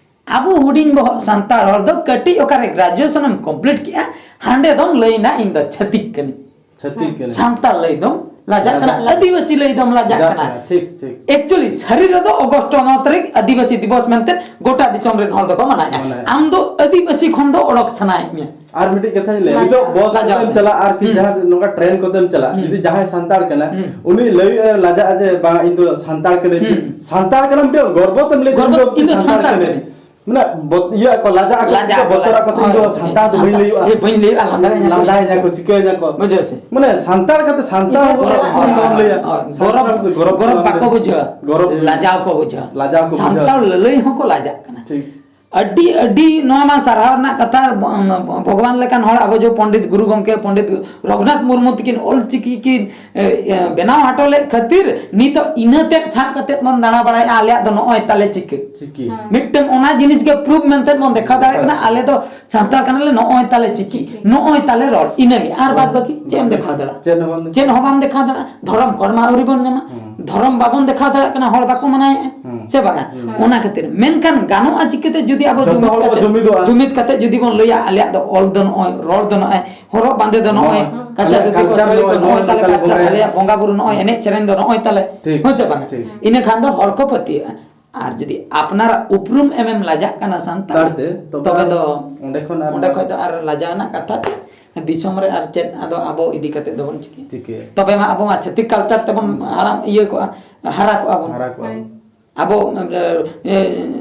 ᱟᱵᱚ ᱦᱩᱰᱤᱧ ᱵᱚᱦᱚᱜ ᱥᱟᱱᱛᱟᱲ ᱦᱚᱲ ᱫᱚ ᱠᱟᱹᱴᱤᱡ ᱚᱠᱟᱨᱮ graduation ᱮᱢ complete ᱠᱮᱜᱼᱟ, ᱦᱟᱸᱰᱮ ᱫᱚᱢ ᱞᱟᱹᱭᱱᱟ, "ᱤᱧ ᱫᱚ ᱪᱷᱟᱹᱛᱤᱠ ᱠᱟᱹᱱᱟᱹᱧ, ᱪᱷᱟᱹᱛᱤᱠ ᱠᱟᱹᱱᱟᱹᱧ᱾ ᱥᱟᱱᱛᱟᱲ ᱞᱟᱹᱭ ᱫᱚᱢ ᱞᱟᱡᱟᱜ ᱠᱟᱱᱟ, ᱞᱟᱡᱟᱜ ᱠᱟᱱᱟ᱾ ᱟᱹᱫᱤᱵᱟᱹᱥᱤ ᱞᱟᱹᱭ ᱫᱚᱢ ᱞᱟᱡᱟᱜ ᱞᱟᱡᱟᱜ ᱠᱟᱱᱟ᱾ ᱠᱟᱱᱟ, ᱴᱷᱤᱠ, ᱴᱷᱤᱠ᱾ Actually ᱥᱟᱹᱨᱤ ᱨᱮᱫᱚ ᱚᱜᱚᱥᱴ ᱱᱚ ᱛᱟᱹᱨᱤᱠᱷ ᱟᱹᱫᱤᱵᱟᱹᱥᱤ ᱫᱤᱵᱚᱥ ᱢᱮᱱᱛᱮ ᱜᱚᱴᱟ ᱫᱤᱥᱚᱢ ᱨᱮᱱ ᱦᱚᱲ ᱫᱚᱠᱚ ᱢᱟᱱᱟᱣᱮᱫᱼᱟ᱾ ᱢᱟᱱᱟᱣᱮᱫᱼᱟ᱾ ᱟᱢ ᱫᱚ ᱟᱹᱫᱤᱵᱟᱹᱥᱤ ᱠᱷᱚᱱ ᱫᱚ ᱚᱰᱚᱠ ᱥᱟᱱᱟᱭᱮᱫ ᱢᱮᱭᱟ᱾ ᱟᱨ ᱢᱤᱫᱴᱤᱡ ᱠᱟᱛᱷᱟᱧ ᱞᱟᱹᱭᱟ, ᱞᱟᱡᱟᱣ᱾ ᱱᱤᱛᱚᱜ ᱵᱚᱥ ᱞᱟᱡᱟᱣ ᱠᱚᱛᱮᱢ ᱠᱟᱱᱟ᱾ ᱪᱟᱞᱟᱜᱼᱟ ᱟᱨ ᱠᱤ ᱦᱩᱸ᱾ ᱡᱟᱦᱟᱸ ᱱᱚᱝᱠᱟ ᱴᱨᱮᱱ ᱠᱚᱛᱮᱢ ᱪᱟᱞᱟᱜᱼᱟ, ᱦᱩᱸ᱾ ᱡᱩᱫᱤ ᱡᱟᱦᱟᱸᱭ ᱥᱟᱱᱛᱟᱲ ᱠᱟᱱᱟ, ᱦᱩᱸ᱾ ᱩᱱᱤ ᱞᱟᱹᱭ ᱞᱟᱡᱟᱜᱼᱟ ᱡᱮ, "ᱵᱟᱝ, ᱤᱧ ᱫᱚ ᱥᱟᱱᱛᱟᱲ ᱠᱟᱱᱟᱧ", ᱢᱤᱫᱴᱮᱱ ᱦᱩᱸ᱾ ᱜᱚᱨᱵᱚ ᱛᱮᱢ ᱞᱟᱹᱭ ᱠᱮᱫᱟ, ᱜᱚᱨᱵᱚ, "ᱤᱧ ᱫᱚ ᱤᱧ ᱫᱚ ᱥᱟᱱᱛᱟᱲ ᱥᱟᱱᱛᱟᱲ ᱠᱟᱹᱱᱟᱹᱧ᱾" ᱠᱟᱹᱱᱟᱹᱧ᱾ ᱢᱟᱱᱮ ᱵᱚᱛ-, ᱤᱭᱟᱹ ᱟᱠᱚ, ᱞᱟᱡᱟᱜ ᱟᱠᱚ, ᱞᱟᱡᱟᱜ ᱪᱤᱠᱟᱹ ᱟᱠᱚ, ᱵᱚᱛᱚᱨ ᱟᱠᱚ ᱥᱮ, "ᱤᱧ ᱫᱚ ᱦᱳᱭ, ᱥᱟᱱᱛᱟᱲ ᱫᱚ ᱵᱟᱹᱧ ᱞᱟᱹᱭᱚᱜᱼᱟ᱾" ᱮ, ᱵᱟᱹᱧ ᱞᱟᱹᱭᱚᱜᱼᱟ, ᱞᱟᱸᱫᱟᱭᱟᱹᱧ ᱞᱟᱸᱫᱟᱭᱟᱹᱧ ᱟᱠᱚ, ᱟᱠᱚ᱾ ᱪᱤᱠᱟᱹᱭᱟᱹᱧ ᱟᱠᱚ᱾ ᱵᱩᱡᱷᱟᱹᱣ ᱥᱮ? ᱢᱟᱱᱮ ᱥᱟᱱᱛᱟᱲ ᱠᱟᱛᱮ ᱥᱟᱱᱛᱟᱲ ᱤᱱᱟᱹ ᱦᱚᱲ ᱯᱚᱨᱮ ᱵᱟᱢ ᱞᱟᱹᱭᱟ᱾ ᱦᱳᱭ, ᱥᱟᱱᱛᱟᱲ ᱜᱚᱨᱚᱵ, ᱠᱟᱛᱮ ᱜᱚᱨᱚᱵ ᱜᱚᱨᱚᱵ ᱵᱟᱢ ᱵᱟᱠᱚ ᱞᱟᱹᱭᱟ᱾ ᱵᱩᱡᱷᱟᱹᱣᱟ᱾ ᱜᱚᱨᱚᱵ ᱞᱟᱡᱟᱣ ᱠᱚ ᱵᱩᱡᱷᱟᱹᱣᱟ᱾ ᱞᱟᱡᱟᱣ ᱠᱚ ᱵᱩᱡᱷᱟᱹᱣᱟ᱾ ᱥᱟᱱᱛᱟᱲ ᱞᱟᱹᱞᱟᱹᱭ ᱦᱚᱸᱠᱚ ᱞᱟᱡᱟᱜ ᱠᱟᱱᱟ᱾ ᱴᱷᱤᱠ᱾ ᱟᱹᱰᱤ, ᱟᱹᱰᱤ ᱱᱚᱣᱟ ᱢᱟ ᱥᱟᱨᱦᱟᱣ ᱨᱮᱱᱟᱜ ᱠᱟᱛᱷᱟ, ᱵᱷᱚᱜᱚᱵᱟᱱ ᱞᱮᱠᱟᱱ ᱦᱚᱲ ᱟᱵᱚ ᱡᱚ ᱯᱚᱱᱰᱤᱛ ᱜᱩᱨᱩ ᱜᱚᱢᱠᱮ ᱯᱚᱱᱰᱤᱛ ᱨᱚᱜᱷᱩᱱᱟᱛᱷ ᱢᱩᱨᱢᱩ ᱛᱤᱠᱤᱱ ᱚᱞ ᱪᱤᱠᱤ ᱠᱤᱱ, ᱮ, ᱮ, ᱵᱮᱱᱟᱣ ᱦᱚᱴᱚ ᱞᱮᱫ ᱠᱷᱟᱹᱛᱤᱨ ᱱᱤᱛᱚᱜ ᱤᱱᱟᱹ ᱛᱮᱫ ᱥᱟᱵ ᱠᱟᱛᱮᱫ ᱵᱚᱱ ᱫᱟᱬᱟ ᱵᱟᱲᱟᱭᱟ, ᱟᱞᱮᱭᱟᱜ ᱫᱚ ᱱᱚᱜᱼᱚᱭ ᱛᱟᱞᱮ ᱪᱤᱠᱤ᱾ ᱪᱤᱠᱤ᱾ ᱦᱮᱸ᱾ ᱢᱤᱫᱴᱟᱝ ᱚᱱᱟ ᱡᱤᱱᱤᱥ ᱜᱮ ᱯᱨᱩᱯ ᱢᱮᱱᱛᱮ ᱵᱚᱱ ᱫᱮᱠᱷᱟᱣ ᱫᱟᱲᱮᱭᱟᱜ ᱠᱟᱱᱟ, ᱟᱞᱮ ᱫᱚ ᱥᱟᱱᱛᱟᱲ ᱠᱟᱱᱟᱞᱮ, ᱱᱚᱜᱼᱚᱭ ᱛᱟᱞᱮ ᱪᱤᱠᱤ, ᱪᱤᱠᱤ᱾ ᱱᱚᱜᱼᱚᱭ ᱛᱟᱞᱮ ᱨᱚᱲ, ᱤᱱᱟᱹᱜᱮ᱾ ᱟᱨ ᱵᱟᱫ ᱵᱟᱹᱠᱤ ᱪᱮᱫ ᱮᱢ ᱫᱮᱠᱷᱟᱣ ᱫᱟᱲᱮᱭᱟᱜᱼᱟ? ᱪᱮᱫ ᱦᱚᱸ ᱵᱟᱢ ᱫᱮᱠᱷᱟᱣ ᱪᱮᱫ ᱦᱚᱸ ᱵᱟᱢ ᱫᱮᱠᱷᱟᱣ ᱫᱟᱲᱮᱭᱟᱜᱼᱟ᱾ ᱫᱷᱚᱨᱚᱢ ᱠᱚᱨ ᱢᱟ ᱟᱹᱣᱨᱤ ᱵᱚᱱ ᱧᱟᱢᱟ᱾ ᱦᱩᱸ᱾ ᱫᱷᱚᱨᱚᱢ ᱵᱟᱵᱚᱱ ᱫᱮᱠᱷᱟᱣ ᱫᱟᱲᱮᱭᱟᱜ ᱠᱟᱱᱟ, ᱦᱚᱲ ᱵᱟᱠᱚ ᱢᱟᱱᱟᱣᱮᱫᱼᱟ᱾ ᱦᱩᱸ᱾ ᱥᱮ ᱵᱟᱝᱟ? ᱦᱩᱸ᱾ ᱚᱱᱟ ᱠᱷᱟᱹᱛᱤᱨ᱾ ᱢᱮᱱᱠᱷᱟᱱ ᱜᱟᱱᱚᱜᱼᱟ ᱪᱤᱠᱟᱹᱛᱮ ᱡᱩᱫᱤ ᱟᱵᱚ ᱡᱚᱛᱚ ᱡᱩᱢᱤᱫ ᱦᱚᱲ ᱠᱚ ᱠᱟᱛᱮ, ᱡᱩᱢᱤᱫᱚᱜᱼᱟ᱾ ᱡᱩᱢᱤᱫ ᱠᱟᱛᱮ ᱡᱩᱫᱤ ᱵᱚᱱ ᱞᱟᱹᱭᱟ, "ᱟᱞᱮᱭᱟᱜ ᱫᱚ ᱚᱞ ᱫᱚ ᱱᱚᱜᱼᱚᱭ, ᱨᱚᱲ ᱫᱚ ᱱᱚᱜᱼᱚᱭ, ᱦᱚᱨᱚᱜ ᱵᱟᱸᱫᱮ ᱫᱚ ᱱᱚᱜᱼᱚᱭ, ᱱᱚᱜᱼᱚᱭ, ᱠᱟᱪᱟ ᱟᱞᱮᱭᱟᱜ ᱫᱷᱩᱛᱤ ᱠᱚ, ᱠᱟᱞᱪᱟᱨ ᱥᱟᱹᱲᱤ ᱠᱚ ᱱᱚᱜᱼᱚᱭ, ᱱᱚᱜᱼᱚᱭ ᱱᱚᱜᱼᱚᱭ ᱛᱟᱞᱮ ᱱᱚᱝᱠᱟ ᱞᱮ ᱠᱟᱞᱪᱟᱨ, ᱵᱚᱸᱜᱟᱭᱟ᱾" ᱟᱞᱮᱭᱟᱜ ᱵᱚᱸᱜᱟ ᱵᱩᱨᱩ ᱱᱚᱜᱼᱚᱭ, ᱮᱱᱮᱡ ᱥᱮᱨᱮᱧ ᱫᱚ ᱱᱚᱜᱼᱚᱭ ᱛᱟᱞᱮ᱾ ᱴᱷᱤᱠ, ᱦᱮᱸ ᱥᱮ ᱵᱟᱝᱟ? ᱴᱷᱤᱠ᱾ ᱤᱱᱟᱹ ᱠᱷᱟᱱ ᱫᱚ ᱦᱚᱲ ᱠᱚ ᱯᱟᱹᱛᱭᱟᱹᱜᱼᱟ᱾ ᱟᱨ ᱡᱩᱫᱤ ᱟᱯᱱᱟᱨᱟᱜ ᱩᱯᱨᱩᱢ ᱮᱢᱮᱢ ᱞᱟᱡᱟᱜ ᱠᱟᱱᱟ ᱥᱟᱱᱛᱟᱲ, ᱛᱟᱲ ᱛᱮ, ᱛᱚᱵᱮ ᱛᱚᱵᱮ ᱫᱚ ᱚᱸᱰᱮ ᱠᱷᱚᱱ ᱟᱨ ᱚᱸᱰᱮ ᱠᱷᱚᱱ ᱫᱚ ᱟᱨ ᱞᱟᱡᱟᱣ ᱨᱮᱱᱟᱜ ᱠᱟᱛᱷᱟ ᱪᱮᱫ? ᱫᱤᱥᱚᱢ ᱨᱮ ᱟᱨ ᱪᱮᱫ ᱟᱫᱚ ᱟᱵᱚ ᱤᱫᱤ ᱠᱟᱛᱮ ᱫᱚᱵᱚᱱ ᱪᱤᱠᱟᱹᱭᱟ? ᱪᱤᱠᱟᱹᱭᱟ? ᱛᱚᱵᱮ ᱢᱟ ᱟᱵᱚ ᱢᱟ ᱪᱷᱟᱹᱛᱤᱠ ᱠᱟᱞᱪᱟᱨ ᱛᱮᱵᱚᱱ ᱦᱩᱸ᱾ ᱦᱟᱨᱟ, ᱤᱭᱟᱹ ᱠᱚᱜᱼᱟ, ᱦᱟᱨᱟ ᱠᱚᱜᱼᱟ ᱵᱚᱱ᱾ ᱦᱟᱨᱟ ᱠᱚᱜᱼᱟ ᱵᱚᱱ᱾ ᱦᱳᱭ᱾ ᱟᱵᱚ, ᱮ,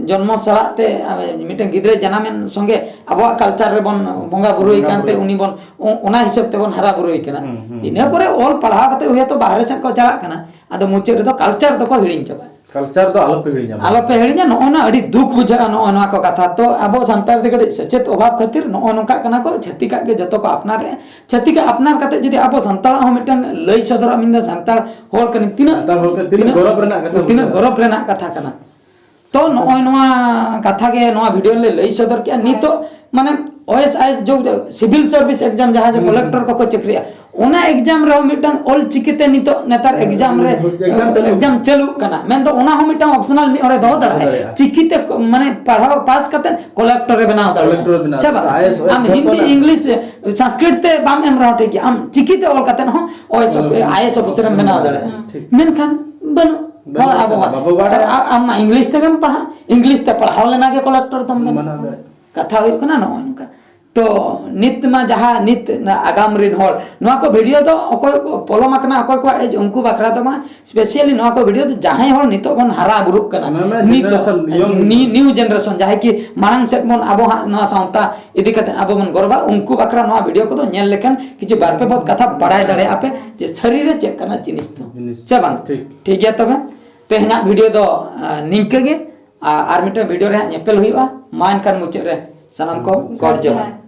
ᱡᱚᱱᱢᱚ ᱥᱟᱞᱟᱜ ᱛᱮ, ᱟ, ᱢᱤᱫᱴᱮᱱ ᱜᱤᱫᱽᱨᱟᱹ ᱡᱟᱱᱟᱢᱮᱱ ᱥᱚᱸᱜᱮ ᱟᱵᱚᱣᱟᱜ ᱠᱟᱞᱪᱟᱨ ᱨᱮᱵᱚᱱ ᱵᱚᱸᱜᱟ ᱵᱩᱨᱩᱭ ᱵᱚᱸᱜᱟ ᱠᱟᱱᱛᱮ ᱵᱩᱨᱩ᱾ ᱩᱱᱤ ᱵᱚᱱ, ᱚ-, ᱚᱱᱟ ᱦᱤᱥᱟᱹᱵ ᱛᱮᱵᱚᱱ ᱦᱟᱨᱟ ᱵᱩᱨᱩᱭ ᱠᱟᱱᱟ᱾ ᱦᱩᱸ, ᱦᱩᱸ, ᱤᱱᱟᱹ ᱦᱩᱸ᱾ ᱯᱚᱨᱮ ᱚᱞ ᱯᱟᱲᱦᱟᱣ ᱠᱟᱛᱮ ᱦᱚᱭᱛᱳ ᱵᱟᱦᱨᱮ ᱥᱮᱫ ᱠᱚ ᱪᱟᱞᱟᱜ ᱠᱟᱱᱟ, ᱟᱫᱚ ᱢᱩᱪᱟᱹᱫ ᱨᱮᱫᱚ ᱠᱟᱞᱪᱟᱨ ᱫᱚᱠᱚ ᱦᱤᱲᱤᱧ ᱪᱟᱵᱟᱭᱟ᱾ ᱠᱟᱞᱪᱟᱨ ᱫᱚ ᱟᱞᱚᱯᱮ ᱦᱤᱲᱤᱧᱟ᱾ ᱟᱞᱚᱯᱮ ᱦᱤᱲᱤᱧᱟ, ᱱᱚᱜᱼᱚ ᱱᱟ ᱟᱹᱰᱤ ᱫᱩᱠ ᱵᱩᱡᱷᱟᱹᱜᱼᱟ, ᱱᱚᱜᱼᱚ ᱱᱚᱣᱟ ᱠᱚ ᱠᱟᱛᱷᱟ᱾ ᱛᱚ, ᱟᱵᱚ ᱥᱟᱱᱛᱟᱲ ᱛᱮ ᱠᱟᱹᱴᱤᱡ ᱥᱮᱪᱮᱫ ᱚᱵᱷᱟᱵᱽ ᱠᱷᱟᱹᱛᱤᱨ ᱱᱚᱜᱼᱚ ᱱᱚᱝᱠᱟᱜ ᱠᱟᱱᱟ ᱠᱚ, ᱪᱷᱟᱹᱛᱤᱠᱟᱜ ᱜᱮ ᱡᱚᱛᱚ ᱠᱚ ᱟᱯᱱᱟᱨᱮᱫᱼᱟ᱾ ᱪᱷᱟᱹᱛᱤᱠᱟᱜ ᱟᱯᱱᱟᱨ ᱠᱟᱛᱮ ᱡᱩᱫᱤ ᱟᱵᱚ ᱥᱟᱱᱛᱟᱲᱟᱜ ᱦᱚᱸ ᱢᱤᱫᱴᱟᱝ ᱞᱟᱹᱭ ᱥᱚᱫᱚᱨᱚᱜᱼᱟ, ᱢᱮᱱᱫᱚ ᱥᱟᱱᱛᱟᱲ ᱦᱚᱲ ᱠᱟᱱᱟᱹᱧ, ᱛᱤᱱᱟᱹᱜ, ᱥᱟᱱᱛᱟᱲ ᱦᱚᱲ ᱠᱟᱱᱟᱹᱧ, ᱛᱤᱱᱟᱹᱜ ᱛᱤᱱᱟᱹᱜ, ᱜᱚᱨᱚᱵᱽ ᱨᱮᱱᱟᱜ ᱠᱟᱛᱷᱟ ᱛᱤᱱᱟᱹᱜ ᱵᱩᱡᱷᱟᱹᱜᱼᱟ᱾ ᱜᱚᱨᱚᱵᱽ ᱨᱮᱱᱟᱜ ᱠᱟᱛᱷᱟ ᱠᱟᱱᱟ᱾ ᱛᱚ, ᱱᱚᱜᱼᱚᱭ ᱱᱚᱣᱟ ᱠᱟᱛᱷᱟ ᱜᱮ ᱱᱚᱣᱟ ᱵᱷᱤᱰᱤᱭᱳ ᱨᱮᱞᱮ ᱞᱟᱹᱭ ᱥᱚᱫᱚᱨ ᱠᱮᱜᱼᱟ᱾ ᱱᱤᱛᱚᱜ ᱢᱟᱱᱮ ᱳᱭᱮᱥ ᱟᱭᱮᱥ ᱡᱩᱜᱽ ᱨᱮ ᱥᱤᱵᱤᱞ ᱥᱟᱨᱵᱷᱤᱥ ᱮᱠᱡᱟᱢ ᱡᱟᱦᱟᱸ ᱡᱮ ᱦᱩᱸ, ᱠᱚᱞᱮᱠᱴᱚᱨ ᱦᱩᱸ᱾ ᱠᱚᱠᱚ ᱪᱟᱹᱠᱨᱤᱭᱟ, ᱚᱱᱟ ᱮᱠᱡᱟᱢ ᱨᱮᱦᱚᱸ ᱢᱤᱫᱴᱟᱝ ᱚᱞ ᱪᱤᱠᱤᱛᱮ ᱱᱤᱛᱚᱜ ᱱᱮᱛᱟᱨ ᱮᱠᱡᱟᱢ ᱨᱮ ᱮᱠᱡᱟᱢ ᱪᱟᱹᱞᱩᱜ ᱠᱟᱱᱟ᱾ ᱮᱠᱡᱟᱢ ᱪᱟᱹᱞᱩᱜ ᱠᱟᱱᱟ, ᱢᱮᱱᱫᱚ ᱚᱱᱟ ᱦᱚᱸ ᱢᱤᱫᱴᱟᱝ ᱚᱯᱥᱚᱱᱟᱞ ᱢᱤᱫ ᱦᱚᱲᱮ ᱫᱚᱦᱚ ᱫᱟᱲᱮᱭᱟᱜᱼᱟ᱾ ᱫᱟᱲᱮᱭᱟᱜᱼᱟ᱾ ᱪᱤᱠᱤᱛᱮ ᱠᱚ-, ᱢᱟᱱᱮ ᱯᱟᱲᱦᱟᱣ ᱯᱟᱥ ᱠᱟᱛᱮ ᱠᱚᱞᱮᱠᱴᱚᱨ ᱮ ᱵᱮᱱᱟᱣ ᱫᱟᱲᱮᱭᱟᱜᱼᱟ᱾ ᱠᱚᱞᱮᱠᱴᱚᱨ ᱮ ᱵᱮᱱᱟᱣ ᱥᱮ ᱵᱟᱝ? ᱫᱟᱲᱮᱭᱟᱜᱼᱟ᱾ ᱟᱭ ᱮ ᱮᱥ ᱚᱯᱷᱤᱥᱟᱨ ᱟᱢ ᱦᱤᱱᱫᱤ, ᱠᱟᱱᱟ᱾ ᱤᱝᱞᱤᱥ, ᱥᱚᱝᱥᱠᱨᱤᱛ ᱛᱮ ᱵᱟᱢ ᱮᱢ ᱨᱮᱦᱚᱸ ᱴᱷᱤᱠ ᱜᱮᱭᱟ, ᱟᱢ ᱪᱤᱠᱤᱛᱮ ᱚᱞ ᱠᱟᱛᱮ ᱦᱚᱸ ᱚᱭ ᱮᱥ ᱚᱯᱷᱤᱥᱟᱨ ᱮᱢ ᱵᱮᱱᱟᱣ ᱫᱟᱲᱮᱭᱟᱜᱼᱟ᱾ ᱴᱷᱤᱠ᱾ ᱢᱮᱱᱠᱷᱟᱱ ᱵᱟᱹᱱᱩᱜ᱾ ᱵᱟᱹᱱᱩᱜ᱾ ᱦᱚᱲ ᱟᱵᱚᱣᱟᱜ᱾ ᱵᱟᱵᱟ ᱵᱟᱲᱟᱭᱟ᱾ ᱟᱨ ᱟ-, ᱟᱢ ᱢᱟ ᱤᱝᱞᱤᱥ ᱛᱮᱜᱮᱢ ᱯᱟᱲᱦᱟᱜ, ᱤᱝᱞᱤᱥ ᱛᱮ ᱯᱟᱲᱦᱟᱣ ᱞᱮᱱᱟ ᱜᱮ ᱠᱚᱞᱮᱠᱴᱚᱨ ᱫᱚᱢ ᱵᱮᱱᱟᱣ᱾ ᱵᱮᱱᱟᱣ ᱫᱟᱲᱮᱭᱟᱜᱼᱟ᱾ ᱠᱟᱛᱷᱟ ᱦᱩᱭᱩᱜ ᱠᱟᱱᱟ ᱱᱚᱜᱼᱚᱭ ᱱᱚᱝᱠᱟ᱾ ᱛᱚ ᱱᱤᱛ ᱢᱟ ᱡᱟᱦᱟᱸ ᱱᱤᱛ ᱟᱜᱟᱢ ᱨᱤᱱ ᱦᱚᱲ ᱱᱚᱣᱟ ᱠᱚ ᱵᱷᱤᱰᱤᱭᱳ ᱫᱚ ᱚᱠᱚᱭ ᱠᱚ ᱯᱷᱚᱞᱳ ᱟᱠᱟᱱᱟ, ᱚᱠᱚᱭ ᱠᱚᱣᱟᱜ ᱮᱡᱽ, ᱩᱱᱠᱩ ᱵᱟᱠᱷᱨᱟ ᱫᱚ ᱵᱟᱝ, ᱥᱯᱮᱥᱟᱞᱤ ᱱᱚᱣᱟ ᱠᱚ ᱵᱷᱤᱰᱤᱭᱳ ᱫᱚ ᱡᱟᱦᱟᱸᱭ ᱦᱚᱲ ᱱᱤᱛᱚᱜ ᱵᱚᱱ ᱦᱟᱨᱟ ᱵᱩᱨᱩᱜ ᱠᱟᱱᱟ, ᱱᱚᱣᱟ ᱢᱟ ᱱᱤᱛᱚᱜ ᱡᱮᱱᱟᱨᱮᱥᱚᱱ, ᱤᱭᱚᱝ ᱱᱤ-, ᱱᱤᱭᱩ ᱡᱮᱱᱟᱨᱮᱥᱚᱱ, ᱡᱟᱦᱟᱸᱭ ᱠᱤ ᱢᱟᱲᱟᱝ ᱥᱮᱫ ᱵᱚᱱ ᱟᱵᱚ ᱦᱟᱸᱜ ᱱᱚᱣᱟ ᱥᱟᱶᱛᱟ ᱤᱫᱤ ᱠᱟᱛᱮ ᱟᱵᱚ ᱵᱚᱱ ᱜᱚᱨᱚᱵᱟ, ᱩᱱᱠᱩ ᱵᱟᱠᱷᱨᱟ ᱱᱚᱣᱟ ᱵᱷᱤᱰᱤᱭᱳ ᱠᱚᱫᱚ ᱧᱮᱞ ᱞᱮᱠᱷᱟᱱ ᱠᱤᱪᱷᱩ ᱵᱟᱨ ᱯᱮ ᱵᱚᱫ ᱠᱟᱛᱷᱟ ᱵᱟᱲᱟᱭ ᱫᱟᱲᱮᱭᱟᱜᱼᱟ ᱯᱮ ᱡᱮ ᱥᱟᱹᱨᱤ ᱨᱮ ᱪᱮᱫ ᱠᱟᱱᱟ ᱡᱤᱱᱤᱥ ᱫᱚ᱾ ᱡᱤᱱᱤᱥ᱾ ᱥᱮ ᱵᱟᱝ? ᱴᱷᱤᱠ᱾ ᱴᱷᱤᱠ ᱜᱮᱭᱟ, ᱛᱚᱵᱮ ᱛᱮᱦᱮᱧᱟᱜ ᱵᱷᱤᱰᱤᱭᱳ ᱫᱚ, ᱟ, ᱱᱤᱝᱠᱟᱹ ᱜᱮ᱾ ᱟ-, ᱟᱨ ᱢᱤᱫᱴᱮᱱ ᱵᱷᱤᱰᱤᱭᱳ ᱨᱮ ᱦᱟᱸᱜ ᱧᱮᱯᱮᱞ ᱦᱩᱭᱩᱜᱼᱟ᱾ ᱢᱟ ᱮᱱᱠᱷᱟᱱ ᱢᱩᱪᱟᱹᱫ ᱨᱮ ᱥᱟᱱᱟᱢ ᱠᱚ ᱜᱚᱰ ᱡᱚᱦᱟᱨ᱾